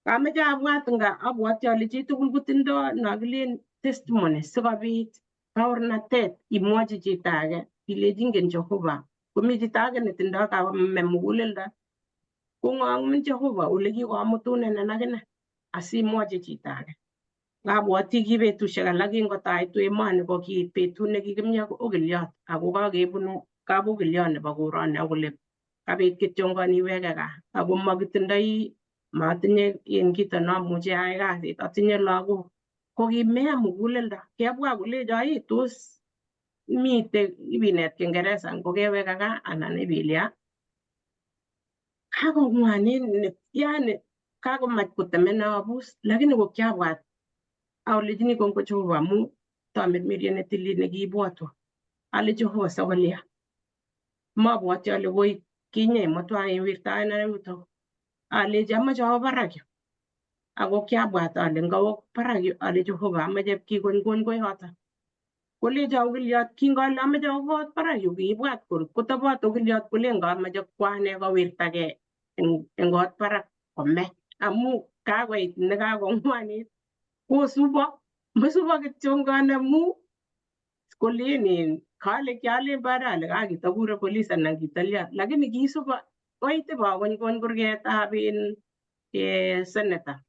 Kameche abwat nga abwati ale chitugul kotindo nokilen testimony sikobit baornatet imwochi chito age ilechi ingen Jehova komi chito age netindo kame muguleldo kong'ong'un Jehova ole kikomutunen akine asimwochi chito age. Ngabwoti ki betusiek alak kingotaitu emoni ko ki betut nekikimi ak okiliot ako kakebunu kabokiliot nebo koroni akole kabit kityongon iweke gaa ako makitindoi matinye en kito namuchi ayai kasit atinye lagok ko kimea muguleldo kebwa kolecho ii tos mite ibinet Kiingereza ngokeweke gaa anan ibilya kakong'wanit yani kakomach kotemena abus lakini ko kiabwat alechini kongoi Jehova amu tamirmiriet netilil nekiibwotwo ale Jehova sakolya mabwoti ale woi kinyeimutwa iwirtaena yutok alechi amoche awo barak yu ako kiabwat ale ngawo barak yu ale Jehova amoche kikonykony koyoto kolecho okiliot kingole amoche awo kot barak yu kiibwat kotobot okiliot kolen kamoche kwane kowirtagei eng kot barak kome amu kakoit nekakong'wanit kosubo masubo kityongon amu kolen in kale kialen baadaye ale kakitokure polis anan kitalya lakini kisubo koit ibokonykony kurgetab in senator.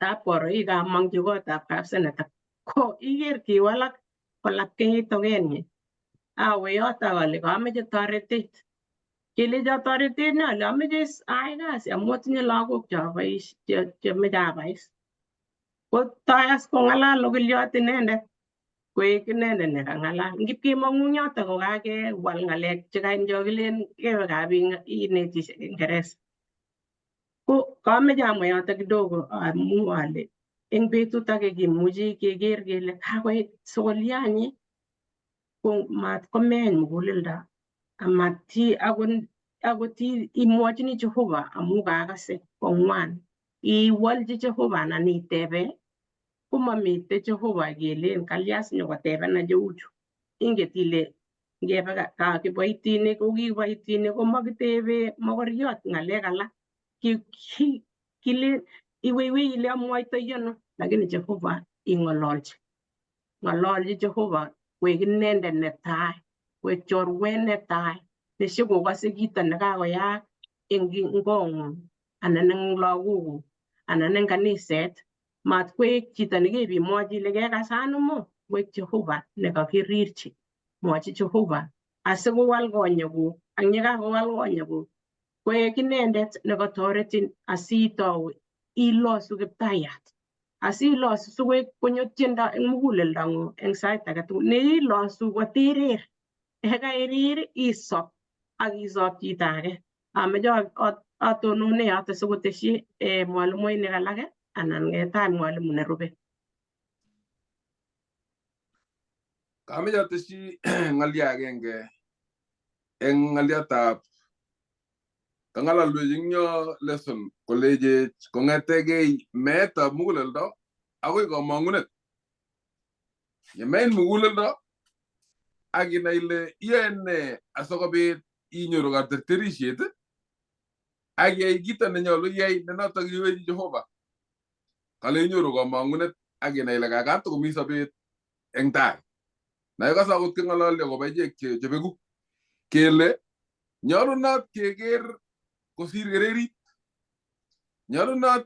Tab koro ikamongchi kotab kapseneta ko iker kiwalak kolapkeit tokenyin. Awe yoto ale kameche toretet. Kelecho toretet ne ale ameche ayai kasi amu atinye lagok chemeche abais. Ko toi as kong'alal okiliot inendet koek inendet nekang'alal. Ngipkemong'u yoto ko kakewal ng'alek chekain kilen kewe kap inetishe Kiingereza. Ko kameche amwa yoto kidogo amu ale eng betut age kimuchi keker kele kakoit sokolianyi ko mat komeny muguleldo amati akot imwochini Jehova amu kakase kong'wan iwolchi Jehova anan itebe komamite Jehova kelen kalya sinyokotebena cheuchu. Inget ile ngebe ka kiboitinik ko kiboitinik komakitebe mokoriot ng'alek alak. Kilen iweiwei ile amwoitoi ano lakini Jehova ing'ololchi. Ng'ololchi Jehova koek inendet netai, koek chorwet netai neshikokose kito nekakoyaak eng kong'ung anan eng lagokuk anan eng kaniset. Mat koek chito nekebimwochi ile kekas anumo, koek Jehova nekakirirchi. Mwochi Jehova asikowal konyekuk ak yekakowal konyekuk koek inendet nekatoretin asitou ilosu Kiptayat. Asilosu sikoek konyo tiendo eng muguleldong'ung eng sait age tugul. Neilosu kotirir. Yekairir isop ak isop chito age. Ameche atonone yoto sikotesyi mwalimuinik alak anan ketach mwalimu nerube. Kameche atesyi ng'alyo agenge eng ng'alyotab kang'alalwech eng yo lesson kolechech kong'etegei meetab muguleldo akoi komong'unet. Yemein muguleldo ak inai ile iyoe nee asikobit inyoru katerterisiet ak iyai kito nenyolu iyai ne notok iwechi Jehova. Kale inyoru komong'unet ak inai ile kakatokomi sobet eng tai. Na ikose akot keng'ololi akobo ichek chebeku kele nyolunot keker kosir kererit. Nyolunot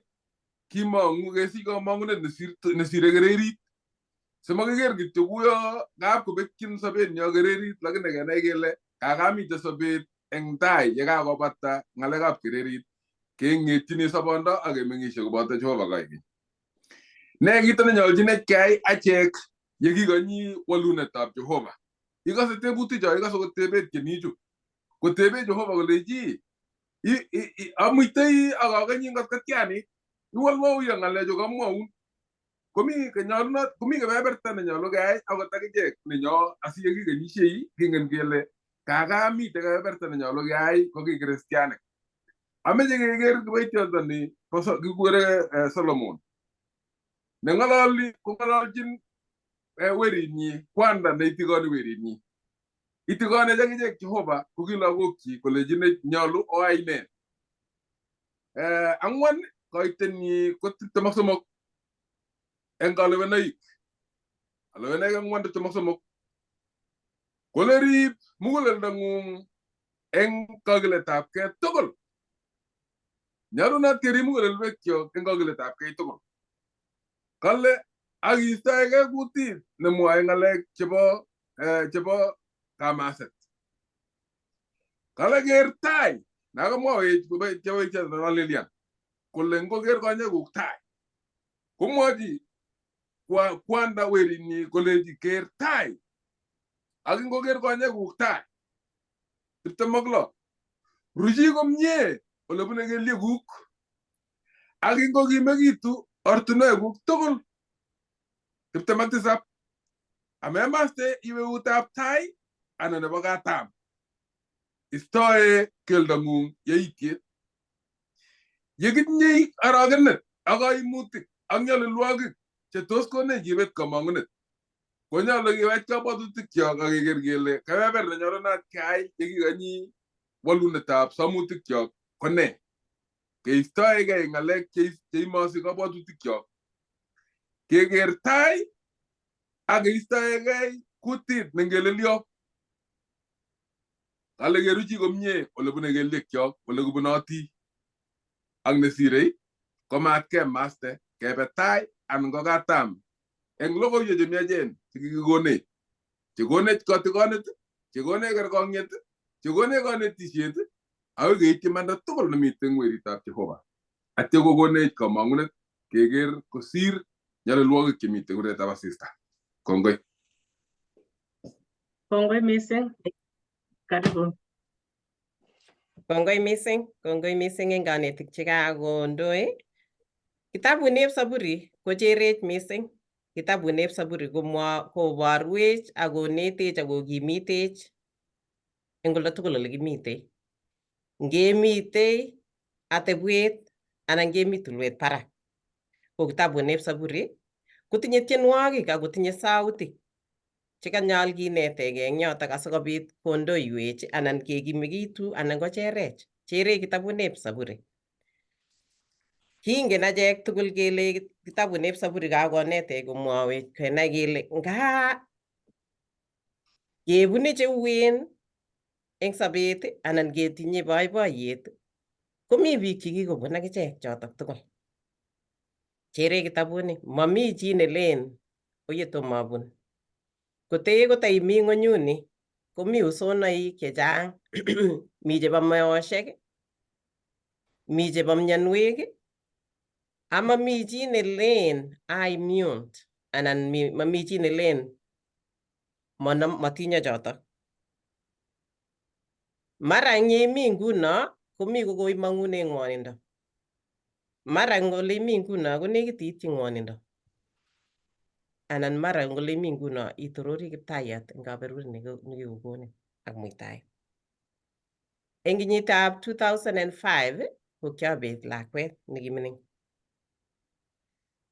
kimong'u kesich komong'unet nesire kererit. Simakiker kityo kuyo ngap kobekyin sobenyo kererit lakini kenai kele kakamite sobet eng tai yekakobata ng'alekab kererit keng'etyini sobondo ak kemeng'ishe koboto Jehova koikeny. Ne kito nenyolchinech keyai achek yekikonyi walunetab Jehova. Ikose tebuticho, ikose kotebe tienichu. Kotebe Jehova kolechi amuitoi ak akanyi ngot kotianit. Iwolwo uyo ng'alechu kamwaun. Komi nyolunot, komi kebeberta nenyolu keyai akot akichek nenyo asiyekikenyishei kingen kele kakamite kebeberta nenyolu keyai ko ki kristianik. Ameche keker kiboitiondoni kikure Solomon. Neng'ololi kong'ololjin werinyi, kwanda neitikoni werinyi. Itikonech akichek Jehova ko ki lagokchi kolechinech nyolu oai ne. Ang'wan koitenyi ko 23 eng kalewenoik. Kalewenoik ang'wan 23. Kole rib muguleldong'ung eng kakiletabkei tugul. Nyolunot kerib mugulelwekyok eng kakiletabkei tugul. Kale ak istoegei kutit nemwoe ng'alek chebo kamaset. Kale ker tai, nakamwawech Lilian kole ngoker konyekuk tai. Komwochi kwanda werinyi kolechi ker tai. Ak ngoker konyekuk tai. 26. Ruchi komie olebune kelyekuk. Ak ingokimekitu ortinwekuk tugul. 27. Amemaste iweutab tai anan nebo katam. Istoe keldong'ung yeityet. Yekitinye arogenet ak kaimutik ak nyalilwogik che tos konech kibet komong'unet, konyolu kewech kabwatutikyok ak keker kele kebeber nenyolunot keyai yekikonyi walunetab samutikyok ko nee. Keistoegei ng'alek cheimosi kabwatutikyok. Keker tai ak keistoegei kutit nengelelyot. Kale keruchi komie olebune kelyekyok, ole kibunoti ak nesirei komat kemaste Kebe tai anan ko katam eng logoiwek chemiachen chekikikonech, chekonech kotigonet, chekonech kerkong'yet, chekonech konetisiet, akoi keityi imanda tugul nemiten eng weritab Jehova. Atya kokonech komong'unet keker kosir nyalilwogik chemiten kuretab asista. Kongoi. Kongoi mising. Karibu. Kongoi mising, kongoi mising eng konetik chekakondoi. Kitabut neb Saburi kocherech mising. Kitabut neb Saburi komwa koborwech ak konetech ak kokimitech eng olda tugul ole kimitei. Ngemitei atebwet anan ngemi tulwet barak. Ko kitabut neb Saburi kotinye tienwogik ak kotinye sautik chekanyol kinetegei eng yotok asikobit kondoiwech anan kekimikitu anan kocherech. Cherech kitabut neb Saburi. Kingen achek tugul kele kitabut neb Saburi kakonetech komwowech kenai kele nga kebune cheuen eng sobet anan ketinye boiboiyet komi biik chekikobun akichek chotok tugul. Cherech kitabuni, mami chi nelen oye tomo abun. Kotee kotaimi ng'onyuni komi usonoik chechang mi chebo meoshek, mi chebo mionwek, amami chi nelen a immune anan mami chi nelen motinye chotok. Mara eng yeimi nguno komi kokoimong'une ng'wonindo. Mara eng ole imi nguno konekit iityi ng'wonindo. Anan mara eng ole imi nguno itorori Kiptayat eng kaberuret nekikokonin ak muitaet. Eng kenyitab 2005 ko kiabet lakwet nekimining.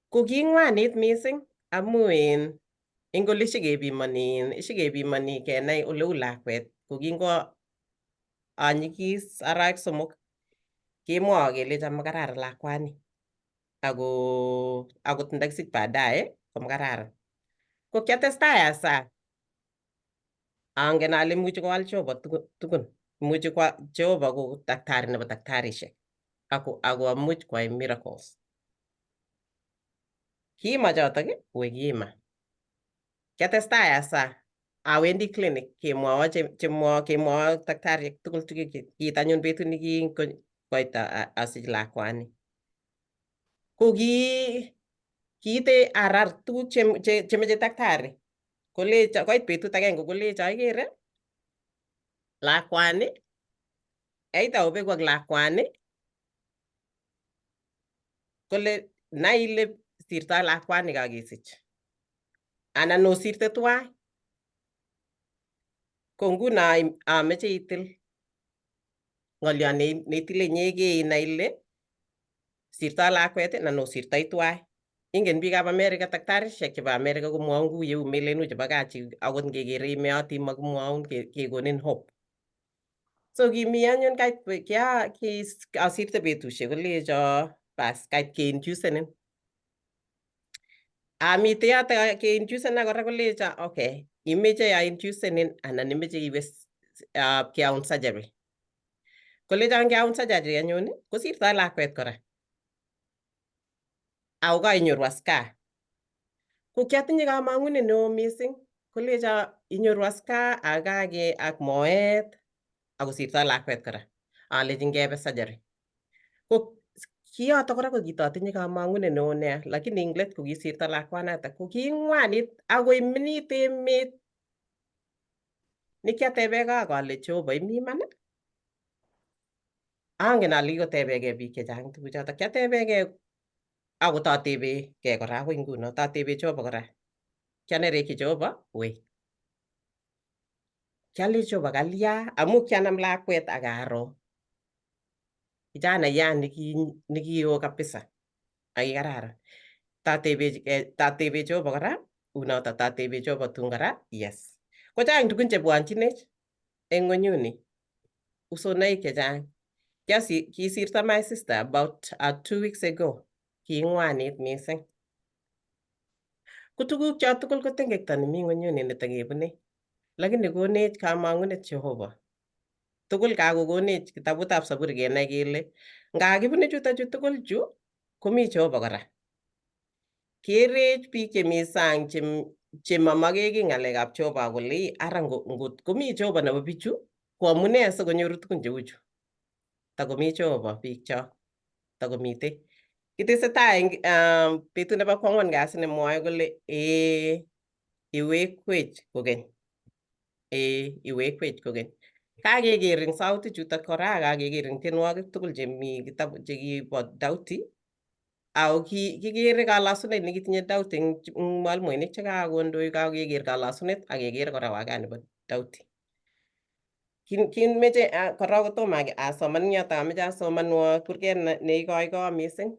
Ko king'wanit mising amu eng ole shikepimoni shikepimoni kenai oleu lakwet ko kingo anyikis arawek 3 kemwowo kelecho makararan lakwani ako akot ndakisich baadaye komakararan. Ko kiatestai asa angen ale imuchi kowal Jehova tugun, imuchi kwa Jehova ko daktari nebo daktarishek ako amuch koyai miracles. Kiima chotok we kiima. Kiatestai asa awendi clinic kemwowo kemwowo daktariek tugul kiit anyun betut nekingoit asich lakwani. Ko kiite arar tuguk chemeche daktari kolecho koit betut agenge kolecho ikere lakwani either obeku ak lakwani kole nai ile sirtoi lakwani kakesich anan osirte tuwai. Ko nguno ameche itil ng'olyo neitile inyegei inai ile sirtoi lakwet anan osirtoi tuwai. Ingen biikab America daktarishek chebo America komwoun kou yeu melenu chebo kaa chi akot ngekere imeoti makimwoun kekonin hope. So kimi anyun kait asirte betusiek kolecho bas kait keinducenin. Amite yoto keinducena kora kolecho okay imeche ainducenin anan imeche iwe keyaun surgery. Kolecho ngeyaun surgery anyun kosirtoi lakwet kora. Ako kainyoru scar. Ko kiatinye kamang'unet neo mising kolecho inyoru scar ak kake ak moet akosirtoi lakwet kora. Alechin ngebe surgery. Ko kiyoto kora ko kitotinye kamang'unet neo nea lakini eng let kokisirto lakwanatak ko king'wanit akoi minit emet nekiatebekei ak ale Jehova imi iman? Angen ale kikotebekei biik chechang tuguchotok. Kiatebekei ako tatebekei kora akoi nguno tatebe Jehova kora. Kianerekyi Jehova wei. Kialech Jehova kalya amu kianam lakwet ak aro kijanaiyat nekioo kabisa ak kikararan. Tatebe Jehova kora unoto tatebe Jehova tun kora yes. Kochang tugun chebwonchinech eng ng'onyuni usonaik chechang. Kisirto my sister about 2 weeks ago. King'wanit mising. Ko tuguk cho tugul ko tengekto nemi ng'onyuni nitok kebune. Lakini konech kamang'unet Jehova. Tugul kakokonech kitabutab Saburi kenai kele ngakibune chutochu tugul chu komi Jehova kora. Kerech biik chemi sang chemamake kiy ng'alekab Jehova kole ara ngot komi Jehova nebo bichu ko amune sikonyoru tugun cheu chu. Takomi Jehova biikchok, takomitei. Kitesetai eng betut nebo kwang'wan kasi nemwoe kole ee iwekwech kokeny. Ee iwekwech kokeny. Kakeker eng sautik chutok kora ak kakeker eng tienwogik tugul chemi kitabu chekibo Daudi ako kikere kalasunet nekitinye Daudi eng mwalimuinik chekakondoi kakeker kalasunet ak keker kora wakat nebo Daudi. Kimeche korok kotomo asoman eng yoto ameche asomanwo kurget neikoikoi mising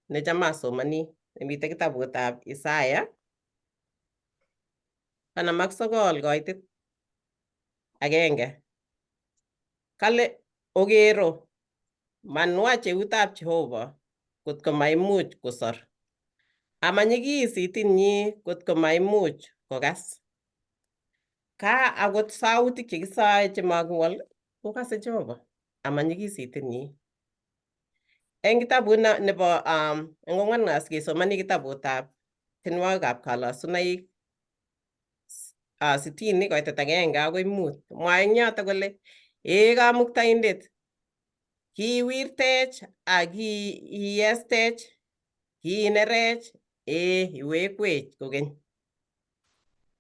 necham asomoni nemite kitabutab Isaya 59 koitit 1. Kale okero manwach eutab Jehova kotko maimuch kosor, amanyikis itinyi kotko maimuch kokas. Ka akot sautik chekisoe chemakiwol kokase Jehova amanyikis itinyi. Eng kitabut nebo eng kwang'wan kasi kesomani kitabutab tienwogikab kalasunaik 60 koitet 1 akoi 5. Mwae eng yoto kole ee Kamuktaindet, kiwirtech ak kiiestech, kiinerech, ee iwekwech kokeny.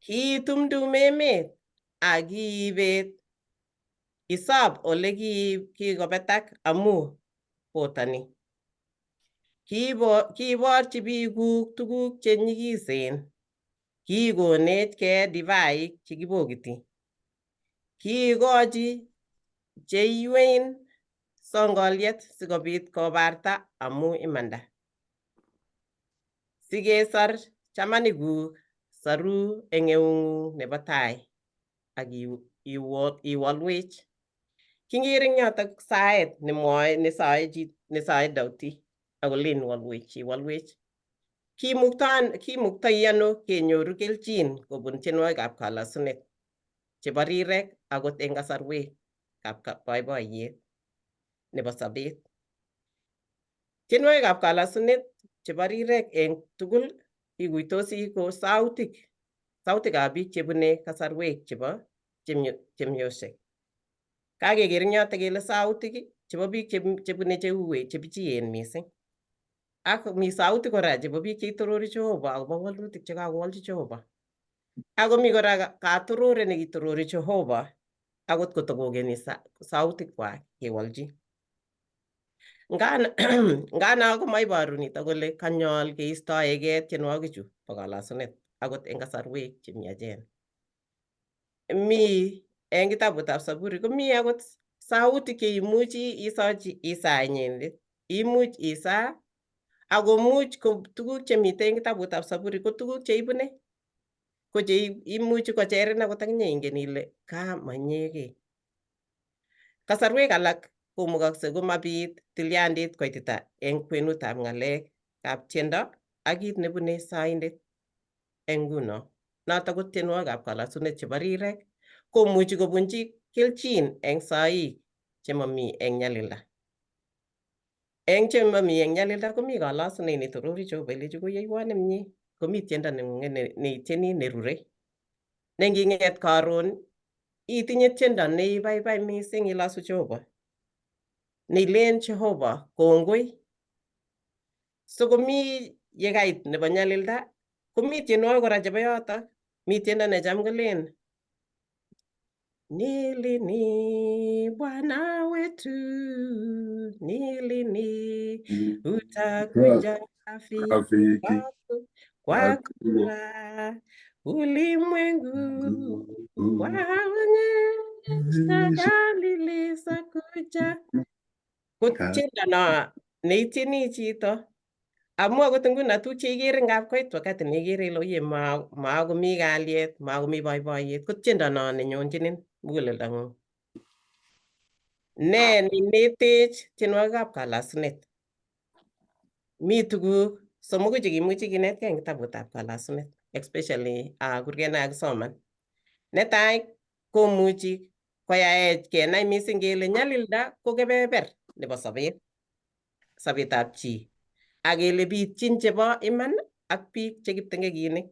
Kiitumdum emet ak kiibet isob ole kikobetak amu botoni. Kiiborchi biikuk tuguk che nyikisen, kiikonech kee divaik chekibokiti. Kiikochi cheiywein songoliet sikobit kobarta amu imanda. Sikesor chamanikuk, soru eng eung'ung nebo tai ak iwolwech. Kingere eng yotok saet nemwoe nesae nesae Daudi akolen iwolwech iwolwech. Kimuktoi ano kenyoru kelchin kobun tienwogikab kalasunet chebo rirek akot eng kasarwekab boiboiyet nebo sobet. Tienwogikab kalasunet chebo rirek eng tugul ikuitosi ko sautikab biik chebune kasarwek chebo chemyosiek. Kakeker eng yotok kele sautik chebo biik chebune cheuwen chepichien mising. Ak mi sautik kora chebo biik cheitorori Jehova akobo wolutik chekakowolchi Jehova. Ak komi kora katororet nekitorori Jehova akot kotokokeni sautikwak kewolchi. Ngana komoiboru nito kole kanyol keistoegei tienwogichu bo kalasunet akot eng kasarwek chemiachen. Mi eng kitabutab Saburi komi akot sautik cheimuchi isochi isaa inyendet. Imuch isaa akomuch ko tuguk chemiten eng kitabutab Saburi ko tuguk cheibune ko cheimuchi kocherin akot akinye ingen ile kamanyekei. Kasarwek alak komukakse komabit tilyandit koitita eng kwenutab ng'alekab tiendo ak kit nebune saindet eng nguno. Notok ko tienwogikab kalasunet chebo rirek komuchi kobunchi kelchin eng saik chemomi eng nyalilda. Eng chemomi eng nyalilda komi kalasunet netorori Jehova ilechi koyoiwon nemie komi tiendo neng'ung'et neitieni nerurei. Ne nging'et karon itinye tiendo neibaibai mising ilosu Jehova. Neilen Jehova kongoi. So komi yekait nebo nyalilda komi tienwogik kora chebo yotok. Mi tiendo necham kolen Ni lini Bwana wetu, ni lini utakuja Rafiki kwa kura ulimwengu waonyesha dalili za kuja. Ko tiendo no neitieni chito amu akot nguno tuguk cheikere ngap koit wakati neikere ile oye makomi kalyet makomi boiboiyet ko tiendo no nenyonchinin muguleldang'ung. Ne neinetech tienwogikab kalasunet? Mi tuguk somoku chekimuchi kinetkei eng kitabutab kalasunet especially kurget nekakisoman. Netai komuchi koyaech kenai mising kele nyalilda ko kebeber nebo sobet, sobetab chi ak kele bitchin chebo iman ak biik che kiptengekinik.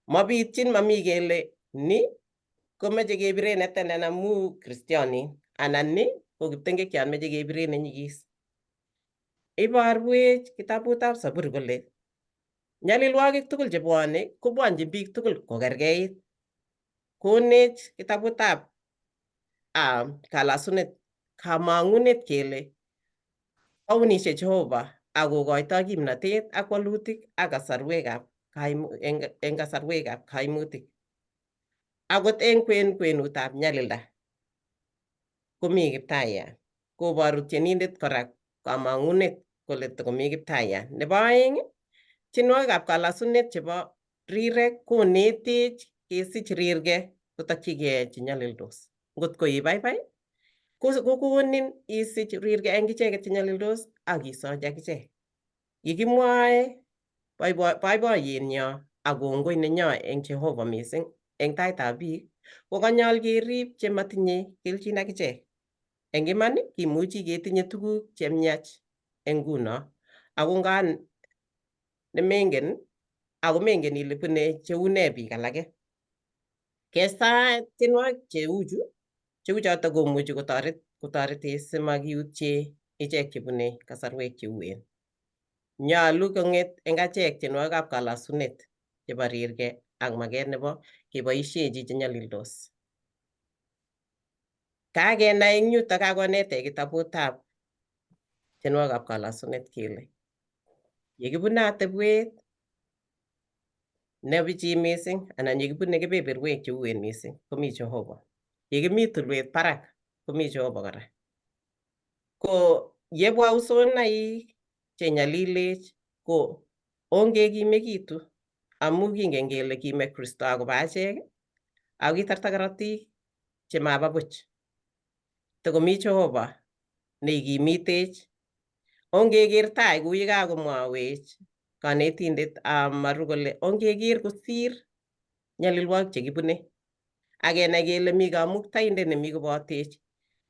Mabityin mami kele ni komeche kebiren netenden amu kristionin anan ni ko kiptengekiot meche kebiren nenyikis. Iborwech kitabutab Zaburi kole nyalilwogik tugul chebwone kobwonchin biik tugul kokerkeit. Konech kitabutab kalasunet kamang'unet kele Aunisie Jehova ak kogoito kimnatet ak walutik ak kasarwekab eng kasarwekab kaimutik. Akot eng kwen kwenutab nyalilda komi Kiptayat. Koboru tienindet kora kamang'unet kole tokomi Kiptayat. Nebo aeng, tienwogikab kalasunet chebo rirek konetech kesich rirge kotokyigei chenyalildos. Ngot ko ibaibai kokonin isich rirge eng icheket chenyalildos ak isoch akichek. Yekimwoe boiboiyenyo ak kongoi nenyo eng Jehova mising eng taitab biik, ko kanyol kerib chematinye kelchin akichek. Eng iman kimuchi ketinye tuguk chemiach eng nguno ako nga nemengen ako mengen ile bune cheune biik alake. Kesaa tienwogik cheuchu cheuchoto komuchi kotoret kotoretech simakiutye ichek chebune kasarwek cheuen. Nyolu kong'et eng achek tienwogikab kalasunet chebo rirge ak maket nebo keboishechi chenyalildos. Kakenai eng yutok kakonetech kitabutab tienwogikab kalasunet kele yekibune atebwet nepichiy mising anan yekibune kebeberwek cheuen mising komi Jehova. Yekimi tulwet barak komi Jehova kora. Ko yebwa usonaik chenyalilech ko ongekimekitu amu kingen kele kime Kristo akobo achek ako kitarta korotik chemaba buch. Tokomi Jehova neikimitech. Ongeker tai kou yekakomwawech kanetindet Maru kole ongeker kosir nyalilwogik chekibune ak kenai kele mi kamuktaindet nemi kobotech.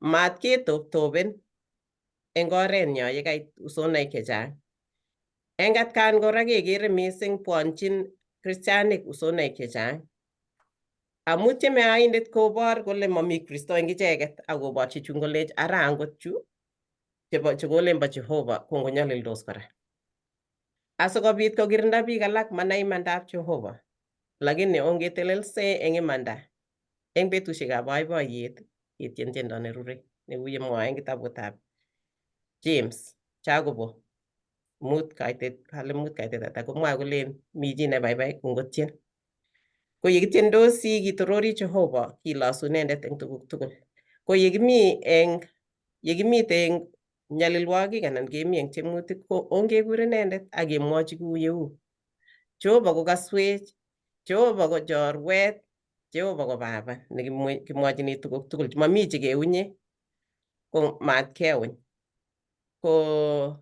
Mat ketoptopen eng orenyo yekait usonaik chechang. Eng atkan kora kekere mising bwonchin kristianik usonaik chechang. Amu tyeme aindet kobor kole mami Kristo eng icheket ak koborchi chun kolech ara angot chu chebo chekolen bo Jehova ko ngonyalildos kora. Asikobit kokirinda biik alak manai imandab Jehova. Lakini ongetelelse eng imanda eng betusiekab boiboiyet ketien tiendo nerure neu yemwoe eng kitabutab James Jacobo mut kaitet kale mut kaitet ata komwoe kolen mi chi nebaibai kongotien. Ko yekitiendosi kitorori Jehova kilosu inendet eng tuguk tugul. Ko yekimi eng yekimite eng nyalilwogik anan kemi eng tiemutik ko ongekur inendet ak kemwochi kou yeu. Jehova kokaswech, Jehova ko chorwet, Jehova ko baba nekimwochini tuguk tugul, mami chekeunye ko mat keuny. Ko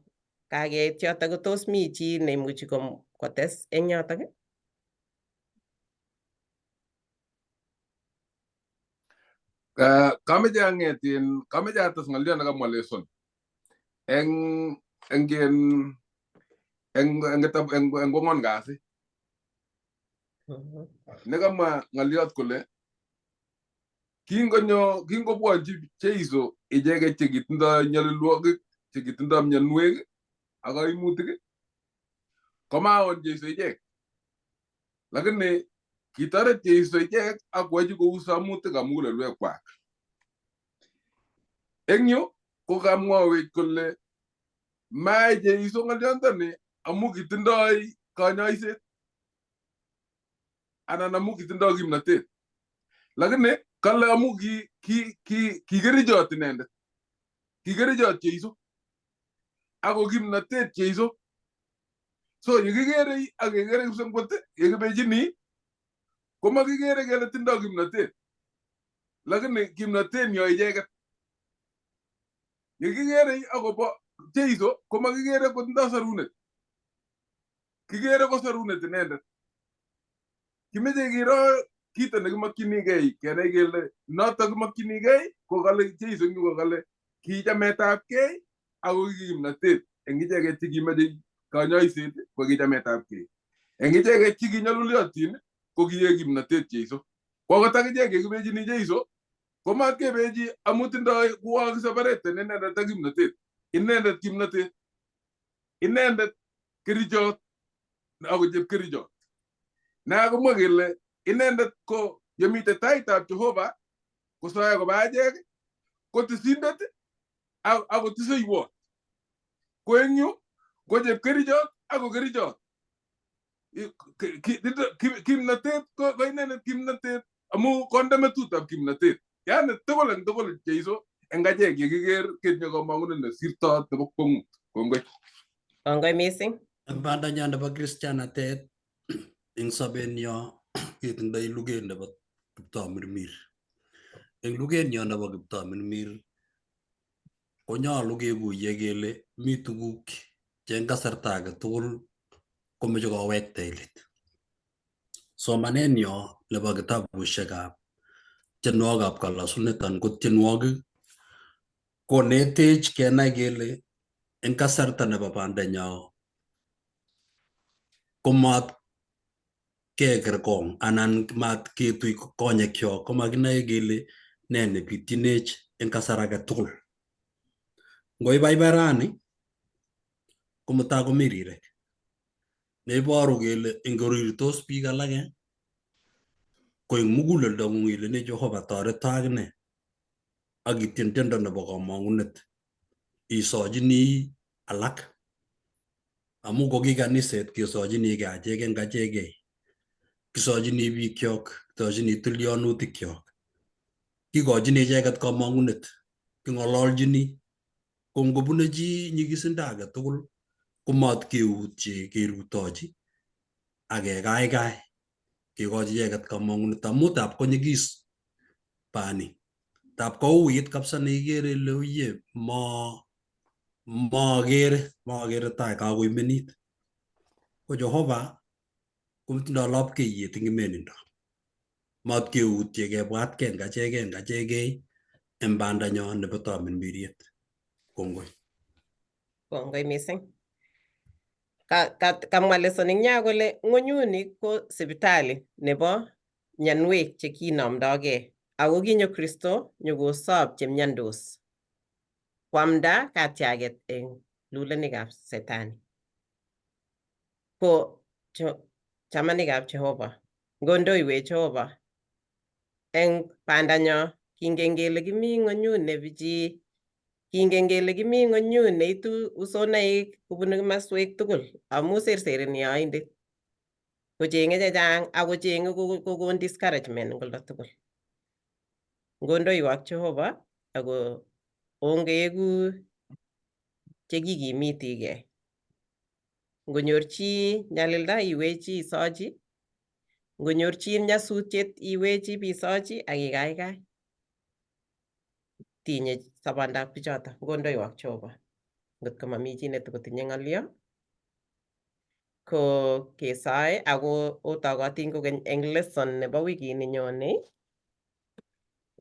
kakeit yotok ko tos mi chi neimuchi kotes eng yotok? Kameche ang'et in kameche ates ng'olyo nekamwa Leson eng eng in eng eng kitab eng eng kwang'wan kasi nekamwa ng'olyot kole kingonyo kingobwonchi Jeiso icheket chekitindoi nyalilwogik chekitindoi mionwek ak kaimutik komaon Jeiso ichek lakini kitoret Jeiso ichek ak koyachi kou samutik ab mugulelwekwak. Eng yu ko kamwawech kole mayai Jeiso ng'olyondoni amu kitindoi kanyoiset anan amu kitindoi kimnatet, lakini kale amu ki ki ki kikerichot inendet, kikerichot Jeiso ako kimnatet Jeiso. So yekikere ak kekere kipsengwet yekibechini komakikere kele tindoi kimnatet, lakini kimnatet nyo icheket. Yekikere akobo Jeiso komakikere kotindoi sarunet, kikere ko sarunet inendet. Kimeche kiro kito nekimokchinigei kenai kele noto kimokchinigei ko kale Jeiso eng yu ko kale ki chametabgei ako ki kimnatet eng icheket chekimoche kanyoiset ko ki chametabgei. Eng icheket che kinyaluliotin ko kiek kimnatet Jeiso. Ko akot akichek yekibechini Jeiso ko mat kebechi amu tindoi kuo kisepareten inendet ak kimnatet. Inendet kimnatet, inendet kerichot ako chepkerichot. Nekakomwa kele inendet ko yemitei taitab Jehova kosoe koba achek ko tisindet ako tiseiwot. Ko eng yu ko chepkerichot ako kerichot. Kimnatet ko inendet kimnatet amu konde metutab kimnatet. Yani tugul eng tugul Jeiso eng achek yekiker ketinye komong'unet nesirtot nebo kwong'ut. Kongoi. Kongoi mising. Eng bandanyo nebo kristianatet eng sobenyo ketindoi luget nebo kiptomirmir. Eng lugetnyo nebo kiptomirmir konyolu kekuye kele mi tuguk che eng kasarta age tugul komeche kowektech let. Somanenyo nebo kitabushekab tienwogikab kalosunet anan ko tienwogik konetech kenai kele eng kasarta nebo bandanyo komat kekerkong anan mat ketui konyekyok komakinoe kele ne nebityinech eng kasar age tugul. Ngoibaibai rani ko mutai komi rirek neiboru kele ingorirtos biik alake ko eng muguleldong'ung ileni Jehova toreto akine ak itien tiendo nebo komong'unet isochini alak amu koki kaniset kesochinigei achek eng achekei kisochini biikyok kisochini tilyanutikyok kikochini icheket komong'unet king'ololchini ko ngobune chi nyikisindo age tugul komat keutye kerutochi ak kekaikai kekochi icheket komong'unet amu tap konyikis bani tap kouit kabisa neikere ile uye mookere tai kakoimenit ko Jehova kotindoi lapkeiyet eng imenindo mat keutye kebwatkei eng achekei eng achekei eng bandanyo nebo tamirmiriet. Kongoi. Kongoi mising. Kamwa lesson ing ya kole ng'onyuni ko sipitali nebo mionwek chekinomdogei ako kinyo Kristo nyokosob chemiondos kwamda katyaget eng lulenikab setani. Ko chamanikab Jehova, ngondoiwech Jehova eng bandanyo kingen kele kimi ng'onyut nepichii, kingen kele kimi ng'onyut neitu usonaik kobunu kimaswek tugul amu sersereni oindet kocheng'e chechang ak kocheng'e kokon discouragement eng oldo tugul. Ngondoiwok Jehova ako ongeeku chekikimitigei. Ngonyor chi nyalilda iwechi isochi, ngonyor chi nyasutiet iwechi bisochi ak ikaikai. Tinye sobondab bichoto ngondoiwok Jehova. Ngot ko mami chi netokotinye ng'olyo ko kesoe ako otokotin kokeny eng lesson nebo wikini nyone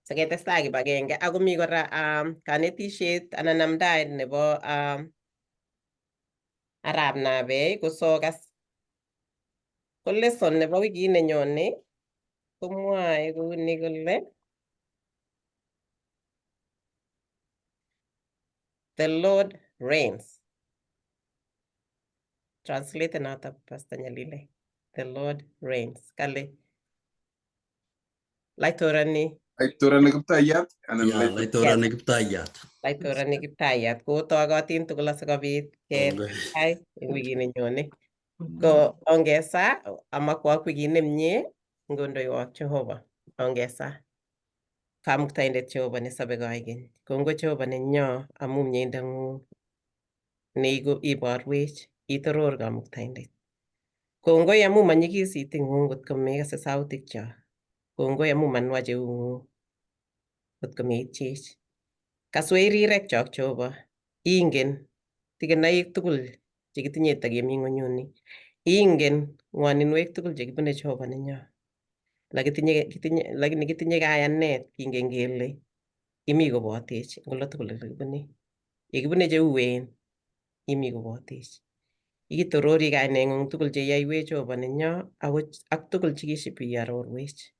siketestai kibagenge ako mi kora kanetisiet anan amdaet nebo arap Nabei kosokas. Ko lesson nebo wikit nenyone komwoe kouni kole The Lord reigns. Translate noto Pastor Nyalile. The Lord reigns. Kale laitorani Laitorani kiptayat anan Ya, laitorani kiptayat. Laitorani kiptayat kotokotin tugul asikobit ketestai eng wikit nenyone. Ko ongesa amakwok wikit nemie ngondoiwok Jehova. Ongesa. Kamuktaindet Jehova nesobe koikeny. Kongoi Jehova nenyo amu mieindang'ung ne iborwech itoror kamuktaindet. Kongoi amu manyikis iting'ung ngot ko mekase sautikchok. Kongoi amu manwach eung'ung ngot ko meitchech. Kaswech rirek chok Jehova. Ingen tikenoik tugul chekitinye takemi ng'onyuni. Ingen ng'waninwek tugul chekibune Jehova nenyo. Lakini kitinye kayanet kingen kele imi kobotech eng oldo tugul ole kibune. Ye kibune cheuen imi kobotech. Kitorori kaineng'ung tugul cheyoiwech Jehova nenyo ako ak tugul chekisip iarorwech.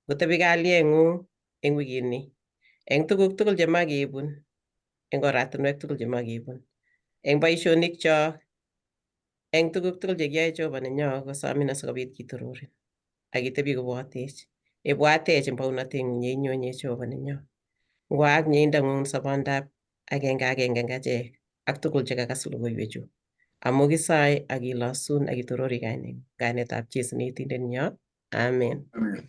Ngotebi kalyeng'ung eng wikini, eng tuguk tugul chemakebun, eng oratinwek tugul chemakebun, eng boisionikchok, eng tuguk tugul chekiyoe Jehova nenyo kosomin asikobit kitororin ak itebi kobotech. Ibwatech eng bounotengung yeinyonye Jehova nenyo. Ngwaak mieindang'ung sobondab agenge agenge eng achek ak tugul chekakas logoiwechu. Amu kisoe ak kilosun ak kitorori kainetab Jesu neitindetnyo. Amen. Amen.